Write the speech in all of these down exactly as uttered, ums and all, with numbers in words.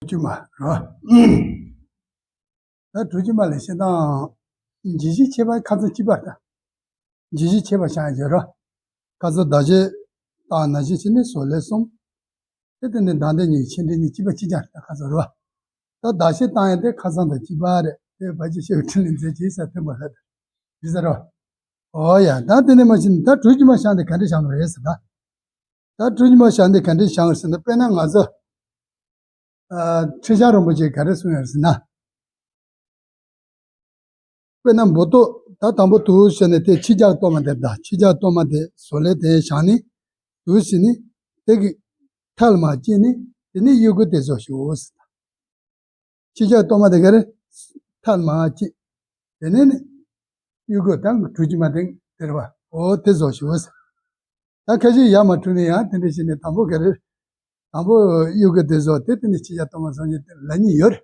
དྲུག་ཅུ་མ་རོ། ད་དྲུག་ཅུ་མ་ལས་བཤད་སྟངས་འཇིགས་བྱེད་ཁྱད་པར་ཁ་ཚང་གཅིག་པ་རེད། ད་འཇིགས་བྱེད་ཁྱད་པར་བྱང་ཡོད་རོ། ཁ་ཚང་བདག་བྱེད་དང་ན་བྱེད་བྱས་ནས་བཟོ་ལས་གསུམ། དེ་དེ་ནས་བདག་ལྡན་གཉིས་ཆེ་འབྲིང་གཉིས་གཅིག་པ་གཅིག་རྐྱང་རེད། ད་ཁ་ཚང་རོ། ད་བདག་བྱེད་བཏང་ཡས་དེ་ཁ་ཚང་དང་གཅིག་པ་རེད། དེ་བ་ཅི་ཤེས་ཁྲིད་ལེན་མཛད་ཅིག་ས་ཐོན་པ་ལ་དེ་རེད་ཟེར་རོ། ཨོ་ཡ། ད་དེ་ནས་མ་ཕྱིན་ད་དྲུག་ཅུ་མ་བྱང་དེ་ག་འདྲ་བྱང་རེད་ཟེར་ད། ད་དྲུག་ཅུ་མ་བྱང་དེ་ག་འདྲ་བྱང་ཟེར་ན། དཔེར་ན་ང་ཚོ་ཨ་ཁྲི་བྱང་རིན་པོ་ཆེས་ག་རེ་གསུངས་ཡོད་ཟེར་ན། དཔེར་ན་འབུ་ཏོག་ད་དང་པོ་དུག་ཟེར་ནས་དེ་ཕྱི་རྒྱལ་གཏོར་མ་དེ་ད་ཕྱི་རྒྱལ་གཏོར་མ་དེ་བཟོ་ལས་དེ་བྱང་ནི་དུག་ཟེར་ནི་དེ་གི་ཐལ་མ་བཅད་ནི་དེ་ནི་གཡུག་གུ་དེ་བཟོ་ཞུ་ཟེར། ཕྱི་རྒྱལ་གཏོར་མ་དེ་ག་རེ་ཐལ་མ་བཅད། དེ་ནས་ནི་གཡུག་གུ་དང་དྲུག་ཅུ་མ་དེ་དེ་རེད་བ། ཨོ་དེ་བཟོ་ཞུ་ཟེར། ད་ཁ་ཤས་ཡར་མ་འཁྲུལ་ནས་ཡང་དེ་འདྲ་བྱས་ནས་དང་པོ་ག་རེ། དང་པོ་གཡུག་གུ་དེ་བཟོ་དེ་དེ་ནས་ཕྱི་རྒྱལ་གཏོར་མ་བཟོ་ནི་དེ་ལབ་ནི་ཡོད་རེད།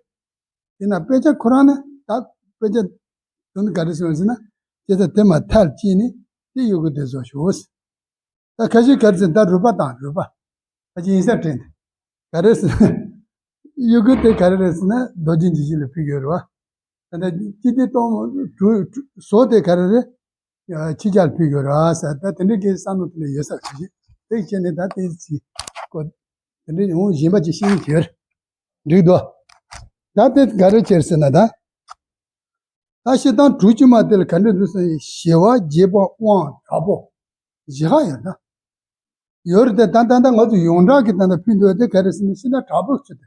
དེ་ན་དཔེ་ཆ་ཁོ་རང་ནི་ད་དཔེ་ཆ་དོན་ག་རེ་གསུངས་ཟེར་ན། དེ་ཚོ་དེ་མ་ཐལ་བཅད་ནི་དེ་གཡུག་གུ་དེ་བཟོ་ཞུ་ཟེར། ད་ཁ་ཤས་ག་རེ་ཟེར་ད་རུས་པ་དང་རུས་པ། ཕལ་ཆེར་ཡིན་ས་དྲན་ཏེ། ག་རེ་ཟེར་ན། གཡུག་གུ་དེ་ག་རེ་རེད་ཟེར་ན་རྡོ་རྗེ་འཇིགས་བྱེད་ལ་ཕུལ་ཡོད་རེད་བ། ད་ལྟ་ཅི་སྟེ་གཏོང་གྲུ་གྲུ་བཟོ་དེ་ག་རེ་རེད། ཕྱི་རྒྱལ་ཕུལ་ཡོད་རེད་བ་ཟེར། ད་དེ་འདྲའི་གི་བསམ་བློ་དེ་འདྲ་ཡོད་ས་ཁ་ཤས་དེ་བྱས་ནས་ད་དེ་ཅི་ཀོ་དེ་འདྲའི་ཡང་གཞན་པ་ཅིག་ཤེས་ཀྱི་ཡོད་རེད། འགྲིག་འདུག་ད་དེ་ག་རེ་བྱས་ཟེར་ན་ད། ད་བཤད་སྟངས་དྲུག་ཅུ་མ་དེ་ལ་ག་འདྲ་འདུག་ཟེར་ན། ཞི་བ་རྒྱས་པ་དབང་དྲག་པོ་བཞི་ཁ་ཡོད་ན། ཡོད་རེད་དེ། ད་ད་ད་ང་ཚོ་ཡོངས་གྲགས་ཀྱི་ད་ད་ཕུལ་འདུག་དེ་ག་རེ་ཟེར་ན་བཤད་སྟངས་དྲག་པོ་ཚུལ་དེ།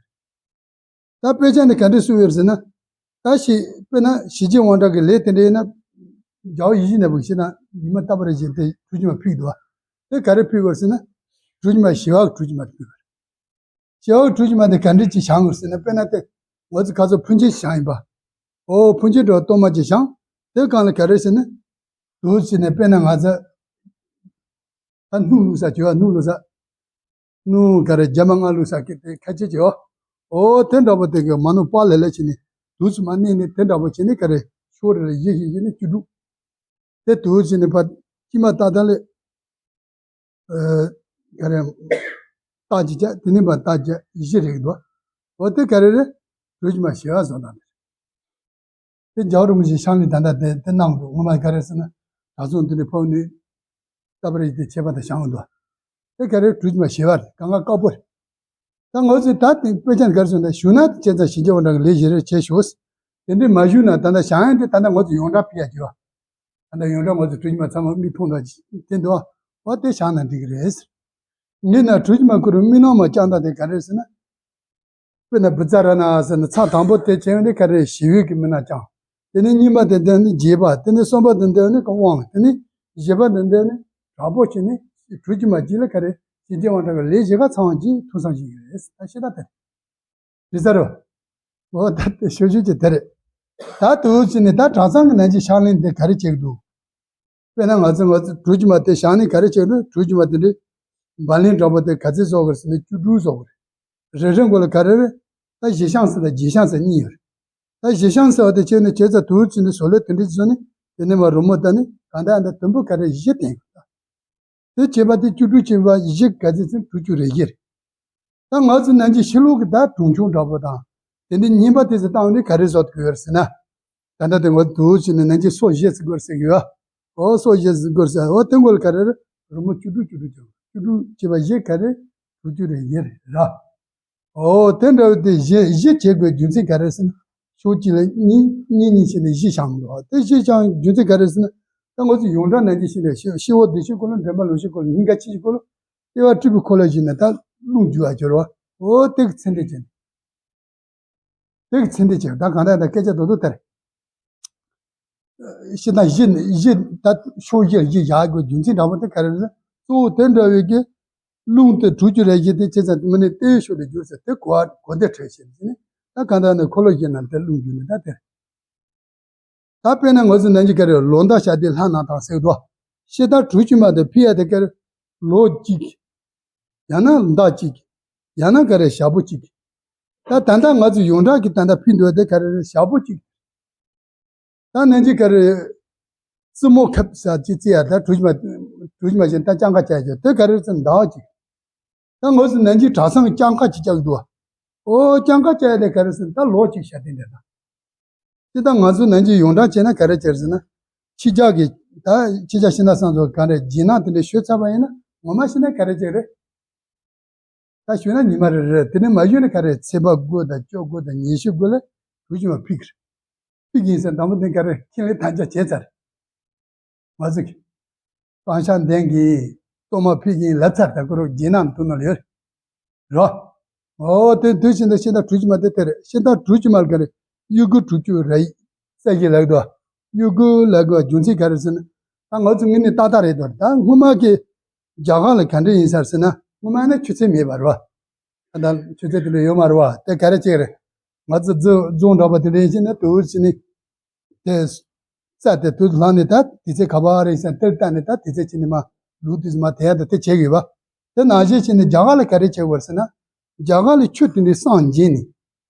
ད་དཔེ་ཆ་ནས་ག་འདྲ་གསུངས་ཡོད་ཟེར་ན། ད་ཞི་དཔེར་ན་ཞི་རྒྱས་དབང་དྲག་གི་ལས་དེ་འདྲ་ཡིན་ན། རྒྱལ་བ་ཡིད་བཞིན་ནོར་བུ་ཞེས་དང་ཉི་མ་རྟག་པར་བཞེངས་ཏེ་དྲུག་ཅུ་མ་ཕུལ་འདུག་དེ་ག་རེ་ཕུལ་དགོས་ཟེར་ན། དྲུག་ཅུ་མ་ཞི་བ་དྲུག་ཅུ་མ་ཕུལ་དགོས། ཞི་བ་དྲུག་ཅུ་མ་དེ་ག་འདྲ་ཅིག་བྱང་དགོས་ཟེར་ན། དཔེར་ན་དེ་ང་ཚོ་ཁ་ཚོ་ཕུན་ཆེན་བྱང་ཡིན་པ། ཨོ་ཕུན་ཆེན་འགྲོ་གཏོར་མ་ཅིག་བྱང་། དེ་གང་ལ་ག་རེ་ཟེར་ན། དུག་ཟེར་ནས་དཔེར་ན་ང་ཚོ་ད་སྣུམ་བླུགས་ས་བྱེད་བ། སྣུམ་བླུགས་ས། སྣུམ་ག་རེ་རྒྱ་མ་ལྔ་བླུགས་ས་གི་དེ་ཁ་ཆེ་བྱེད་བ། ཨོ་དེ་འདྲ་པོ་དེ་གི་མ་ནུ་པ་ལེ་ལེ་བྱས་ནས་དུག་ཙི་མ་མནན་ནས་དེ་འདྲ་པོ་བྱས་ནས་ག་རེ་ཤོར་རེ་བཞི་བཞི་བཞི་ནས་བཅུ་དྲུག་དེ་དུག་ཟེར་ནས་ཕར་དཀྱིལ་མ་ཏག་ཏག་ལས། ཨ་ག་རེ། རྟགས་ཅིག་བྱ། དེ་ནས་ཕར་རྟགས་བྱ་བཞི་རེད་འདུག་ཨོ་དེ་ག་རེ་རེད། དྲུག་ཅུ་མ་ཞི་བ་བཟོ་སྟངས་དེ་རེད། དེ་རྒྱལ་བ་རིན་པོ་ཆེའི་ཕྱག་ལེན་ད་ལྟ་དེ་དེ་གནང་འདུག་སྔོན་མ་ག་རེ་ཟེར་ན། གྲྭ་ཚང་འདི་ནས་ཕབ་ནས་རྟ་པ་རེ་དེ་ཁྱད་པར་དུ་བྱང་འདུག་དེ་ག་རེ་དྲུག་ཅུ་མ་ཞི་བ་རེད། གང་ག་དཀར་པོ་རེད། ད་ང་ཚོས་ད་དེ་དཔེ་ཆ་ག་རེ་གསུངས་ན། བཞུགས་ན་དེ་བྱས་ཙང་ཞི་རྒྱས་དབང་དྲག་གི་ལས་བཞི་རེ་བྱས་ཞུ། དེ་འདྲའི་མ་བཞུགས་ན་ད་ལྟ་བྱང་ཡང་དེ་ད་ལྟ་ང་ཚོ་ཡོངས་གྲགས་ཕུལ་ཡ་བྱེད་བ། ད་ལྟ་ཡོངས་གྲགས་ང་ཚོ་དྲུག་ཅུ་མ་ཚང་མ་མིག་མཐོང་དང་དེ་འདུག་བ། དེ་བྱང་ན་འགྲིག་གི་རེད་ཟེར། ངས་ན་དྲུག་ཅུ་མ་ཁུ་རུ་མིག་ནང་མ་བཅངས་ད་དེ་ག་རེ་ཟེར་ན། དཔེར་ན་བུ་ཚ་ར་ན་ཟེར་ན་ཚ་དང་པོ་དེ་བྱས་ནས་ག་རེ་ཞི་བའི་གི་མིག་ནང་བཅངས། དེ་ནས་གཉིས་པ་དེ་འདོན་ནི་རྒྱས་པ། དེ་ནས་གསུམ་པ་དེ་འདོན་ནི་གི་དབང་། དེ་ནས་བཞི་པ་དེ་འདོན་ནི་དྲག་པོ་བྱས་ནས་དྲུག་ཅུ་མ་གཅིག་ལ་ག་རེ་ཞི་རྒྱས་དབང་དྲག་གི་ལས་བཞི་ཀ་ཚང་བ་གཅིག་ཐུགས་བསམ་བཞེས་ཀྱི་རེད། ད་ཤེས་ད་དེ་རེད་ཟེར་རོ། འོ་ད་དེ་ཤོད་ཤོད་ཀྱི་དེ་རེད། ད་དུ་ཕྱིན་ནས་ད་གྲྭ་ཚང་གི་ནང་གི་ཕྱག་ལེན་དེ་ག་རེ་བྱེད་ཀྱི་འདུག་དཔེར་ན་ང་ཚོ་ང་ཚོ་དྲུག་ཅུ་མ་དེ་བཞག་ནས་ག་རེ་བྱེད་ཀྱི་འདུག་དྲུག་ཅུ་མ་དེ་འདྲའི་འབར་ལེན་འདྲ་པོ་དེ་ག་ཚོད་བཟོ་དགོས་ཟེར་ན་བཅུ་དྲུག་བཟོ་དགོས་རེད། རེ་རེ་མགོ་ལ་ག་རེ་རེད། ད་བཞི་ཤང་ཟེར་དང་བརྒྱད་ཤང་ཟེར་གཉིས་ཡོད་རེད། ད་བཞི་ཤང་ཟེར་བ་དེ་བྱས་ནས་བྱས་ཙང་དུ་ཕྱིན་ནས་བཟོ་ལས་དེ་འདྲའི་བཟོ་ནས་དེ་ནས་མ་རི་མོ་བལྟས་ནས་གང་ལྟར་ཨ་ད་དུམ་བུ་ག་རེ་བཞི་བསྟན་དགོས། དེ་བྱས་པ་དེ་བཅུ་དྲུག་བྱས་པ་བཞི་ག་ཚོད་ཚུན་དྲུག་ཅུ་རེ་བཞི་རེད། ད་ང་ཚོ་ནང་གི་ཕྱི་ལོགས་ཀྱི་ད་གྲོང་ཆོག་འདྲ་པོ་དང་དེ་འདྲའི་རྙིང་པ་དེ་ཚོ་བཏང་ནས་ག་རེ་བཟོ་དགོས་ཡོད་ཟེར་ན། ད་ལྟ་དེ་ང་ཚོ་དུ་བྱས་ནས་ནང་གི་སོ་བཞི་ཟེར་དགོས་ཟེར་གི་ཡོད། ཨོ་སོ་བཞི་ཟེར་དགོས་ཟེར། ཨོ་དེ་མགོ་ལ་ག་རེ་རེད། རི་མོ་བཅུ་དྲུག་བཅུ་དྲུག་བྱས་པ་བཅུ་དྲུག་བྱས་པ་བཞི་ག་རེ་དྲུག་ཅུ་རེ་བཞི་རེད་ར། ཨོ་དེ་འདྲ་བོ་དེ་བཞི་བཞི་བྱེད་དགོས་རྒྱུ་མཚན་ག་རེ་ཟེར་ན། ཕྱོགས་གཅིག་ལ་གཉིས་གཉིས་གཉིས་བྱས་ནས་བཞི་བཞག་འདུག་དེ་བཞི་བཞག་རྒྱུ་མཚན་ག་རེ་ཟེར་ན། ད་ང་ཚོ་ཡོངས་གྲགས་ནང་བཞིན་བྱས་ནས་ཤེ་ཤེ་བོ་བདེ་ཆེན་འཁོར་ལོ་འདྲེན་པ་ལོངས་སྤྱོད་འཁོར་ལོ་སྙིང་ག་ཆེ་ཆེ་འཁོར་ལོ་ལྟེ་བ་སྤྲུལ་པའི་འཁོར་ལོ་བཞི་ནས་ད་རླུང་རྒྱུ་བ་སྦྱོར་བ། ཨོ་དེ་གི་ཚད་འདི་བྱས་ནས། དེ་གི་ཚད་འདི་བྱས་ད་གང་ལྟར་ད་སྐད་ཆ་རྡོག་རྡོག་དེ་རེད། ཤེས་ན་བཞི་ནི་བཞི་ད་ཕྱོགས་བཞིར་བཞི་བཞག་དགོས་རྒྱུ་མཚན་འདྲ་པོ་དེ་ག་རེ་རེད། གཙོ་བོ་དེ་འདྲ་བའི་གི་རླུང་དེ་དྲུག་ཅུ་རེ་བཞི་དེ་བྱས་ཙང་དེ་མིན་ནས་ལྟེ་བའི་ཕྱོགས་ལ་བསྒྱུར་ཟེར་དེ་གོ་བ་གོ་བདེ་འཕྲོད་བྱས་ནས་ད་གང་ལྟར་ནས་འཁོར་ལོ་བཞི་ནང་དེ་རླུང་རྒྱུ་ནི་ད་དེ་རེད། ད་དཔེར་ན་ང་ཚོ་ནང་གི་ག་རེ་ལོ་ཟླ་ཞག་དེ་ལྷ་ནང་དང་ཟེར་དོ། ཤེས་ད་དྲུག་ཅུ་མ་དེ་ཕི་ཡ་དེ་ག་རེ་ལོ་གཅིག་ཡང་ན་ཟླ་གཅིག་ཡང་ན་ག་རེ་ཞག་པོ་གཅིག་ད་ད་ལྟ་ང་ཚོ་ཡོངས་གྲགས་ཀྱི་ད་ལྟ་ཕུལ་འདོད་དེ་ག་རེ་རེད། ཞག་པོ་གཅིག་ད་ནང་གི་ག་རེ་རྩེ་མོ་ཁབ་ཟེར་ཅི་རྩེ་ཡ་ད་དྲུག་ཅུ་མ་དྲུག་ཅུ་མ་བཞིན་ད་སྤྱང་ཀ་བྱ་ཡ་དེ་ག་རེ་རེད་ཟེར་ན་ཟླ་བ་གཅིག་ད་ང་ཚོ་ནང་གི་གྲྭ་ཚང་གི་སྤྱང་ཀ་གཅིག་བཅག་འདུག་ཨོ་སྐྱང་ཀ་བཅའ་ཡ་དེ་ག་རེ་ཟེར་ན་ད་ལོ་གཅིག་བྱ་དེ་འདྲ་ད། ཅི་ད་ང་ཚོ་ནང་གི་ཡོངས་གྲགས་བྱས་ན་ག་རེ་བྱས་ཟེར་ན། ཕྱི་རྒྱལ་གྱི་ད་ཕྱི་རྒྱལ་ཕྱི་ནང་སོང་ཚོ་ག་རེ་རྗེས་གནང་དེ་འདྲ་ཞུས་ཚར་བ་ཡིན་ན་ངོ་མ་བྱས་ན་ག་རེ་བྱས་རེད། ད་ཞུས་ན་ཉི་མ་རེ་རེ་དེ་ནས་མ་ཞུས་ན་ག་རེ་ཚེས་པ་དགུ་དང་བཅུ་དགུ་དང་ཉི་ཤུ་དགུ་ལ་གྲུ་ཆུང་མ་ཕུད་ཀྱི་རེད། ཕུད་ཀྱི་ཡིན་ཟེར་དང་པོ་དེ་ག་རེ་ཁས་ལེན་དམ་བཅའ་བྱས་ཚར། ང་ཚོ་གི་སྤང་ཤ་འདན་གྱི་གཏོར་མ་ཕུད་ཀྱི་ཡིན་ལབ་ཚར། ད་ཁོ་རང་རྗེས་གནང་དུ་ནང་ལ་ཡོད་རེད། རོ། ཨོ་དེ་དུས་ཕྱི་ཟླ་ཕྱི་ཟླ་དྲུག་ཅུ་མ་དེ་དེ་རེད། ཕྱི་ཟླ་དྲུག་ཅུ་མ་ག་རེ་གཡུ་གུ་དྲུག་ཅུ་རེ་ཡིན་ཟེར་གྱི་ལབ་འདུག་གཡུ་གུ་ལབ་དགོས་རྒྱུ་མཚན་ག་རེ་ཟེར་ན། ད་ང་ཚོ་དངོས་གནས་ཏག་ཏག་རེད་འདུག་ད་སྔོན་མ་གི་རྒྱ་གར་ལ་ག་འདྲ་ཡིན་ས་རེད་ཟེར་ན་སྔོན་མ་ནི་ཆུ་ཚོད་མེད་པ་རེད་བ། ད་ལྟ་ཆུ་ཚོད་དེ་འདྲ་ཡོད་མ་རེད་བ། དེ་ག་རེ་བྱས་རེད། ང་ཚོ་རྫོང་རྫོང་འདྲ་པོ་དེ་འདྲ་ཡིན་ཕྱིན་ན་དུས་ཕྱིན་ནི། དེ་རྩ་དེ་དུས་ལངས་ནས་ད་དེ་ཚེ་ག་པར་རེད་ཟེར་ཏེ་ལྟ་ནས་ད་དེ་ཚེ་ཕྱིན་ནི་མ་ལུག་དུས་མ་དེ་ཡང་ད་དེ་བྱེད་དགོས་པ། དེ་ནང་བཞིན་ཕྱིན་ནི་རྒྱ་གར་ལ་ག་རེ་བྱེད་དགོས་ཟེར་ན། རྒྱ་གར་ལ་ཆུ་དེ་འདྲའི་བསང་བྱིན་ནས།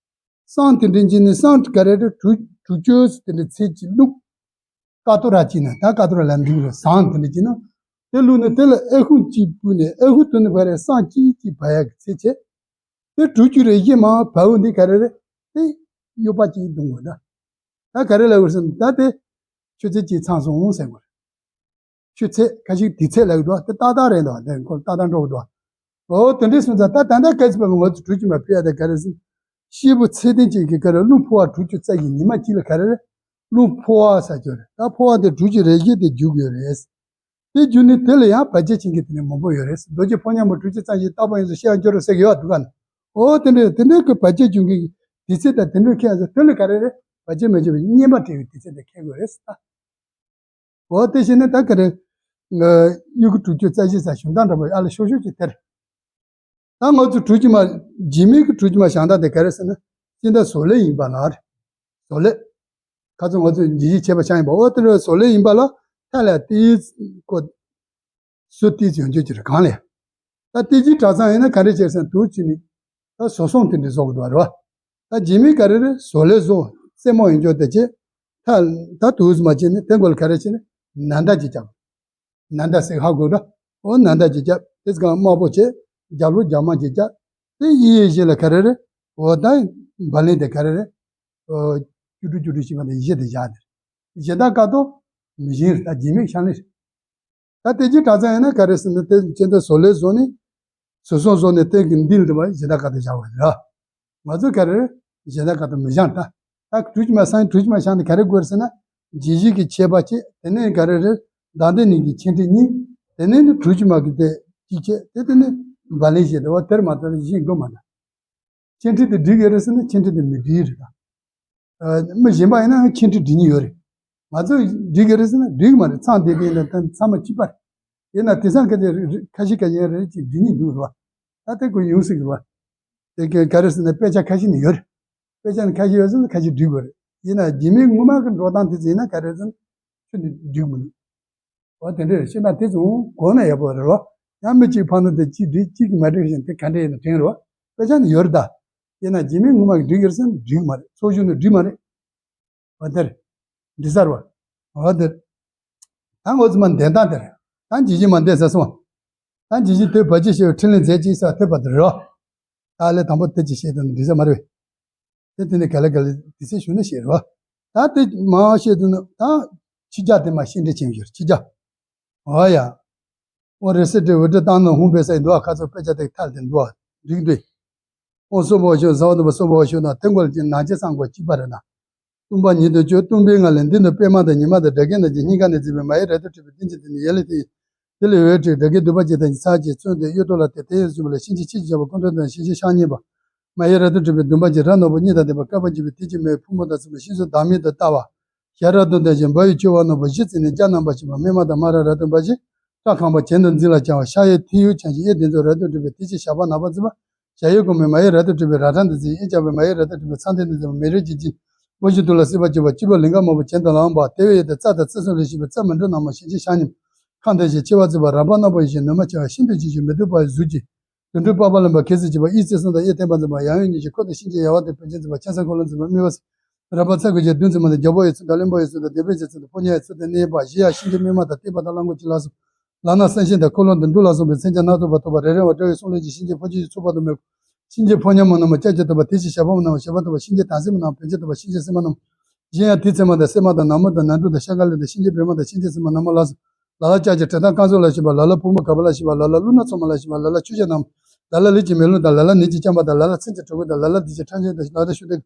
བསང་དེ་འདྲའི་བྱིན་ནས་བསང་ག་རེ་རེད་དྲུག་དྲུག་ཅུ་དེ་འདྲའི་ཚེས་ཀྱི་བླུག་ཀ་ཏོ་ར་གཅིག་ན་ད་ཀ་ཏོ་ར་ལ་འདུག་རེད། བཟང་དེ་འདྲ་གཅིག་ན། དེ་བླུགས་ནས་དེ་ལ་ཨེ་ཁུ་གཅིག་ཕུལ་ནས་ཨེ་ཁུ་དེ་ནས་བ་རེ་བསང་གཅིག་གཅིག་བ་ཡག་གི་ཚེ་ཆེ། དེ་དྲུག་ཅུ་རེ་བཞི་མ་བ་འོ་འདི་ག་རེ་རེད། དེ་གཡོག་པ་གཅིག་གདུང་དགོས་ད། ད་ག་རེ་ལ་འུར་སེམས་ད་དེ་ཆུ་ཚོད་གཅིག་ཚང་སོང་ཟེར་དགོས། ཆུ་ཚོད་ཁ་ཤས་དུས་ཚོད་ལ་གི་འདུག་དེ་ཏག་ཏག་རེད་འདུག་དེ་ཁོ་ཏག་ཏག་འགྲོ་གི་འདུག་ཨོ་དེ་འདྲའི་སོང་ཙང་ད་ད་ལྟ་སྐད་ཆ་པ་ང་ཚོ་དྲུག་ཅུ་མ་ཕུལ་ཡ་དེ་ག་རེ་ཟེར། སྐྱེས་བུ་ཚེ་བརྟན་ཅན་གྱི་ག་རེ་རླུང་འཕོ་བ་དྲུག་ཅུ་རྩ་བཞི་ཉི་མ་གཅིག་ལ་ག་རེ་རེད། རླུང་འཕོ་བ་ཟེར་གྱི་རེད། ད་འཕོ་བ་དེ་དྲུག་ཅུ་རེ་བཞི་དེ་རྒྱུག་ཡོད་རེད། དེ་རྒྱུག་ནས་དེ་ལ་ཡང་བར་ཆད་ཕྱིན་གྱི་དེ་ནས་མང་པོ་ཡོད་རེད། རྡོ་རྗེ་ཕོ་ཉ་མོ་དྲུག་ཅུ་རྩ་བཞི་རྟག་པ་ཡིན་ཟེར་ཤེས་ཡང་སྐྱོ་རུ་ཟེར་གྱི་ཡོད་འདུག་ག་ནི། ཨོ་དེ་འདྲ་དེ་འདྲའི་གི་བར་ཆད་བྱུང་གི་དུས་ཚོད་དང་དེ་འདྲའི་ཁྱད་ཡོད་ས་དེ་ལ་ག་རེ་རེད། བར་ཆད་མ་བྱུང་བའི་བསྙེན་པ་བྲལ་བའི་དུས་ཚོད་དེ་འཁེལ་དགོས་རེད་ཟེར་ད། འོ་དེ་བཞིན་ནི་ད་ག་རེ། གཡུ་གུ་དྲུག་ཅུ་རྩ་བཞི་ས་ཞུན་དང་འདྲ་པོ་ཨ་ལ་ཤོག་ཤོག་ཅིག་སྟེར། ད་ང་ཚོ་དྲུག་ཅུ་མ། རྗེས་མའི་གི་དྲུག་ཅུ་མ་བྱང་ཐང་དེ་ག་རེ་ཟེར་ན། སྤྱི་ཟླ་བཟོ་ལས་ཡིན་པ་ལ་རེད། བཟོ་ལས། ཁ་ཚོ་ང་ཚོ་འཇིགས་ཞིག་བྱས་པ་ཆགས་ཡིན་པ་འོ་དེ་རེད། བཟོ་ལས་ཡིན་པ་ལ་ཐ་ལ་ཏིས་ཀོ། སུ་ཏིས་ཡོང་རྒྱུ་ཅི་རེད་གང་ལས། ད་ཏི་ཅི་གྲྭ་ཚང་ཡིན་ན་ག་རེ་བྱས་ཟེར་ན་དུས་ཅི་ནི། ད་བཟོ་ཚོང་དེ་འདྲ་བཟོ་གི་འདུག་རེད་བ། ད་རྗེས་མའི་ག་རེ་རེད་བཟོ་ལས་བཟོ། རྩེད་མོ་ཡོང་རྒྱུ་དེ་ཅི། ད་ད་དུས་མ་ཅི་ནི་དེ་འགོལ་ག་རེ་ཅི་ནི། ནན་ད་ཅི་ཅག་ནན་ད་སེ་ཧ་གོ་འགྲོ། ཨོ་ནན་ད་ཅི་ཅག་དེ་གང་དམར་པོ་བྱས། རྒྱབ་ལོ་རྒྱབ་མ་ཅི་ཅག་དེ་ཡི་ཡི་ཞེ་ལ་ག་རེ་རེད། ཨོ་ད་བ་ལན་དེ་ག་རེ་རེད། ཨོ་ཅུ་ཀྲུ་ཅུ་ཀྲུ་ཞིག་མ་དེ་ཡི་དེ་བཞག་དེ། ཞེ་ད་ཀ་ཏོ། མི་ཞིང་རེད་ད་རྗེས་མའི་ཤ་ལེ། ད་དེ་ཅི་གྲྭ་ཚང་ཡིན་ན་ག་རེ་ཟེར་ན་དེ་ཅན་ད་བཟོ་ལས་བཟོ་ནི། བཟོ་ཚོང་བཟོ་ནི་དེ་གི་འདི་ལ་དུ་བ་ཞེ་ད་ཀ་ཏོ་བཞག་པ་རེད། ང་ཚོ་ག་རེ་རེད། ཞེ་ད་ཀ་ཏོ་མི་བཞག་ད། ད་དྲུག་ཅུ་མ་སང་དྲུག་ཅུ་མ་བཞག་ནི་ག་རེ་དགོས་རེད་ཟེར་ན། རྗེས་གཞི་གི་ཆད་པ་བཅད་དེ་ནས་ག་རེ་རེད། ཟླ་འདི་ནས་ཀྱི་ཆེན་ཁྲི་གཉིས། དེ་ནས་ནི་དྲུག་ཅུ་མ་གི་དེ་གཅིག་བཅད་དེ་དེ་ནས་བ་ལན་བཞི་དེ་བ་དེར་མ་དེར་བཞི་དགོས་མ་ད། ཆེན་ཁྲི་དེ་འགྲིག་ཡོད་རེད་ཟེར་ན་ཆེན་ཁྲི་དེ་མི་འགྲིག་རེད་ད། མི་གཞན་པ་ཡིན་ན་ཆེན་ཁྲི་འགྲིག་ཉེན་ཡོད་རེད། ང་ཚོ་འགྲིག་གི་རེད་ཟེར་ན་འགྲིག་མ་རེད། ཚང་དེ་དེ་ཡིན་ན་ད་ཚང་མ་གཅིག་པ་རེད། ཡིན་ན་དེང་སང་ཁ་ཅིག་ཁ་ཤས་ཁ་ཤས་རེད་ཅིག་འགྲིག་ཉེན་འདུག་རེད་བ། ད་དེ་ཁོ་ཡོང་སྲིད་གི་རེད་བ། དེ་ག་ག་རེ་ཟེར་ན་དཔེ་ཆ་ཁ་ཤས་ནི་ཡོད་རེད། དཔེ་ཆ་ནི་ཁ་ཤས་ཡོད་ཟེར་ན་ཁ་ཤས་འགྲིག་དགོས་རེད། ཡིན་ན་རྗེས་མའི་སྔོན་མ་གི་འགྲོ་སྟངས་དེ་ཚོ་ཡིན་ན་ག་རེ་ཟེར་ན་ཁྱོད་ནི་འགྲིག་མི་འདུག་འོ་དེ་འདྲ་རེད། ཤེས་ན་དེ་ཚོ་གོ་ན་ཡག་པོ་རེད་རོ། ཡང་མི་གཅིག་ཕར་ནང་དེ་གཅིག་འགྲིག་གཅིག་གིས་མ་འགྲིག་བཞིན་དེ་ག་འདྲ་ཡིན་ན་དྲན་རོ། དཔེ་ཆ་ནི་ཡོད་རེད་ད། ཡིན་ན་རྗེས་མའི་སྔོན་མ་གི་འགྲིག་གི་རེད་ཟེར་ན་འགྲིག་མ་རེད། ཚོགས་ཞུགས་ནི་འགྲིག་མ་རེད། འོ་དེ་རེད། འགྲིག་ས་རེད་བ། འོ་དེ་རེད། ད་ང་ཚོ་མ་འདེམས་སྟངས་དེ་རེད། ད་ཇི་བཞིན་མ་འདེམས་ཟེར་སོང་བ། ད་ཇི་བཞིན་དེ་བ་ཅི་ཞེས་པའི་འཕྲིན་ལས་མཛད་ཅིག་ས་དེ་བ་དེ་རེད་རོ། ད་ལས་དང་པོ་དེ་ཅི་བཤད་དོན་འགྲིག་ས་མ་རེད། དེ་དེ་ནས་ག་ལེ་ག་ལེ་དེ་ཚེ་ཞུ་ན་ཤེས་རོ། ད་དེ་མ་བཤད་དུ་ན་ད་ཕྱི་རྒྱལ་དེ་མ་ཤེས་འདྲེ་ཆེན་ཡོད་ཕྱི་རྒྱལ། ཨོ་ཡ། ཨོ་རེ་སི་ཏྲེ་འོ་ཏྲེ་བཏང་ནོ་ཧུང་པེ་སའི་འདུག་ཨ། ཁ་ཚོ་དཔེ་ཆ་དེ་ཐལ་དེ་འདུག་ཨ། འགྲིག་འདུག་ཨོ་སོ་བོ་ཤོ་ཟ་བ་འདུག་པ་སོ་བོ་ཤོ་ན་དེ་འགོལ་གྱི་ན་ཅེ་སང་གོ་གཅིག་པ་རེད་ན། སྟོང་པ་ཉིད་དུ་བརྗོད་སྟོང་པའི་ངང་ལས་འདི་ནི་པད་མ་དང་ཉི་མ་དང་སྒྲ་སྐད་རྣམས་ཀྱི་སྙིང་ག་ནས་བརྩིས་པའི་མ་ཡི་ར་ཏུ་གྲུབ་པའི་རྟེན་གྱི་དེ་ནི་ཡ་ལི་ཏི། དེ་ལས་འོད་འཕྲོས་སྒྲ་སྐད་འདུས་པ་ཅན་དང་ཚར་གྱི་ཚོན་དེ་གཡུ་ཐོག་ལ་དེ་དེ་ཡི་བཟུང་བ་ལ་གཤིན་རྗེ་ཆེས་ཆེ་བ་ཀུན་གྲོལ་དང་གཤིན་རྗེ་ཕྱག་བརྙེས་པ། མ་ཡི་ར་ཏུ་གྲུབ་པའི་འདུན་པ་ཅན་ར་ནོར་བུ་གཉིས་དང་ལྡན་པ་བསྐལ་པ་འཇིག་པའི་དུས་ཀྱི་མེའི་ཕུང་པོ་དང་མཚུངས་པའི་ཤིང་བཟོ་བདག་མེད་དུ་ལྟ་བ། ཞལ་ར་ཏུ་ལྡན་ཞིང་འབར་བའི་ཅོད་པ་ནོར་བུ་བཞི་བརྩེགས་ནས་རྒྱ་རྣམ་པར་བྱེད་པ་སྨིན་མ་དང་མ་ར་ར་ཏུ་འབར་ཞིང་སྐྲ་ཁང་པ་གྱེན་དུ་འཛིན་ལ་བྱ་བ་ཤ་ཡི་ཐིག་གཡུག་འཆང་ཞིང་གཡས་དེ་ཚོ་ར་ཏུ་གྲུབ་པའི་དེ་ཅི་ཞགས་པ་ནག་པ་བརྩིགས་པ། ཞལ་གཡས་བསྐུམ་པའི་མ་ཡི་ར་ཏུ་གྲུབ་པའི་ར་ཕྲ་འདི་བརྩིགས་གཡས་བརྐྱང་པའི་མ་ཡི་ར་ཏུ་གྲུབ་པའི་ཚངས་ཐིག་འདི་བརྩིགས་པ་མེ་རི་གྱི་རྒྱན། སྤོ་བོ་ཆུ་ཐོག་ལ་སྲིད་པ་བཅུ་པ་སྤྱི་བོར་ལིང་ག་དམར་པོ་གྱེན་དུ་ལངས་པ་དེ་བས་ཡོད་དེ་རྩ་དང་རྩེ་གསུམ་ལས་བྱུང་བའི་རྩ་མི་འགྲོ་ནག་མོ་གཤིན་རྗེ་ཕྱག་བརྙེས་པ། ཁ་འདོན་ཞིང་མཆེ་བ་གཙིགས་པ་རལ་པ་རྣམ་པ་ཡིད་བཞིན་ནུ་མ་ཆེ་བ་ཤིན་ཏུ་འཇིགས་ཤིང་མི་སྡུག་པའི་གཟུགས་ཀྱིས། དུད་འགྲོའི་པགས་པ་རློན་པ་གེགས་སུ་གྱུར་པ་གཡས་བརྩེགས་གསུམ་དང་གཡས་བརྟན་པར་འཛིན་པ་ཡང་ཡང་ཉིད་ཀྱི་འཁོར་དང་གཤིན་རྗེའི་ཡལ་བ་དང་བོན་ཆེན་འཛིན་པ་ཁྱད་མཚར་འཁོར་ལོ་འཛིན་པ་དམིགས་པ་སེལ། རལ་པ་ཚ་གུ་ཅན་བདུད་འཛིན་མ་དང་རྒྱལ་པོ་ཡི་ཚུལ་དང་བློན་པོ་ཡི་ཚུལ་དང་སྡེ་དཔོན་ཡི་ཚུལ་དང་ཕོ་ཉ་ཡི་ཚུལ་དུ་གནས་པ་བཞི་ཡང་གཤིན་རྗེའི་དམིགས་མ་དང་བརྟན་པ་དང་གླང་པོ་ཆེ་ལ་སོགས་ལག་ན་གསལ་ཤིང་དང་འཁོར་ལོ་འདི་འདུལ་ལ་སོགས་པའི་མཚོན་ཆ་སྣ་ཚོགས་པ་ཐོགས་པ་རེ་རེ་བ་དགྲ་ཡི་གསུང་ལན་གྱི་གཤིན་རྗེ་ཕོ་ཁྱོད་ཀྱི་ཚོགས་དཔག་ཏུ་མེད། གཤིན་རྗེ་ཕོ་ཉ་མོ་རྣམས་ལ་ལྕགས་ཀྱི་ཐུབ་པ། དེ་བཞིན་ཞལ་ཕོ་མོ་རྣམས་ལ་ཞལ་ཕོ་ཐུབ་པ། གཤིན་རྗེ་དམ་སྲི་མོ་རྣམས་ལ་བོན་ཆེན་ཐུབ་པ། གཤིན་རྗེ་སྲིན་མོ་རྣམས་ལ། གཞན་ཡང་དེའི་མཚན་མ་དང་སྲན་མ་དང་ནག་མོ་དང་ནག་འབྲུག་དང་ཤ་ཀ་ལི་དང་གཤིན་རྗེ་བེ་མ་དང་གཤིན་རྗེ་སྲིན་མོ་རྣམས་ལ་ལ་ལ་ལྕགས་ཀྱི་དྲི་དང་རྐང་བཙུགས་ལ་ཞེན་པ། ལ་ལ་བུ་མོ་ག་བུ་ལ་ཞེན་པ། ལ་ལ་ཀླུ་ནག་མཚོ་མོ་ལ་ཞེན་པ། ལ་ལ་ཆུ་བྱ་རྣམས། ལ་ལ་ལུས་ཀྱི་མེ་རླུང་དང་། ལ་ལ་ནད་ཀྱི་རྐྱང་པ་དང་། ལ་ལ་ཚེ་འདིའི་གྲོགས་པོ་དང་། ལ་ལ་འདི་ཕྱི་ཁྲག་ཆེན་དང་། ལ་ལ་ཤུགས་ལྡན་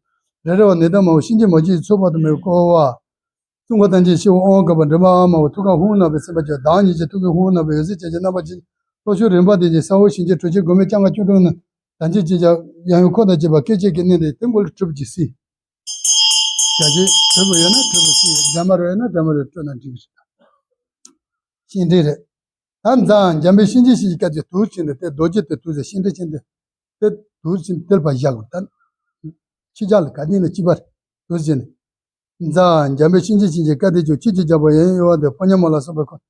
རེ་རེ་བ་ནད་དང་མང་པོ། གཤིན་རྗེ་མ་གྱུར་ཚོགས་དཔག་ཏུ་མེད་པའི་བསྐོར་བ། སྲུང་མ་དང་བཅས་ཤི་བོ་དབང་བསྐུར་བ། མགྲིན་པ་ཨ་མ་བོ་ཐུགས་ཀར་ཧཱུྃ་ནག་པོས་ཚིམ་པར་གྱུར། བདག་ཉིད་ཀྱི་ཐུགས་ཀའི་ཧཱུྃ་ནག་པོས་འོད་ཟེར་ཅན་གྱི་རྣམ་པར་བརྒྱན། ལྷོ་ཕྱོགས་རིམ་པ་བདུན་གྱི་ས་འོག་ཞིང་གཅིག་གྲོང་ཁྱེར་སྒོ་མེད་སྐྱེ་རྒ་སྐྱོ་གྲུང་ན། དམ་ཅན་ཅིག་ཀྱང་ཡང་ཡང་འཁོར་དང་བཅས་པ་སྐད་ཅིག་གིས་གནོན་ཏེ་དེ་མགོ་ལ་གྲུབ་ཀྱི་སྲིད། གལ་ཏེ་གྲུབ་པ་ཡོད་ན་གྲུབ་པ་སྲིད། སྦྲ་མ་རུ་ཡོད་ན་སྦྲ་མ་རུ་སྤྲོད་ན་འགྲིག་གི་རེད། ཤིང་འབྲས་རེད། ད་འཛའ་འཇམ་དཔལ་གཤིན་རྗེ་གཤིན་རྗེ་སྐད་ཅིག་དུག་ཅིག་ནི་དེ་རྡོ་རྗེ་དེ་དུག་ཟེར། ཤིང་འབྲས་ཅན་དེ་དེ་དུག་ཅིག་དེ་ལ་ཕར་བཞག་དགོས། ད་ཕྱི་རྒྱལ་ལ་ག་དེ་ནས་སྐྱིད་པ་རེད། དུག་ཅིག་ནི། འཛའ་འཇམ་དཔལ་གཤིན་རྗེ་གཤིན་རྗེ་སྐད་དེ་ཀྱང་ཁྱེད་ཀྱི་རྒྱལ་པོ་ཡང་ཡང་གཡོ་བ་དེ་ཕོ་ཉ་མོ་ལ་སོགས་པའི་འཁོར།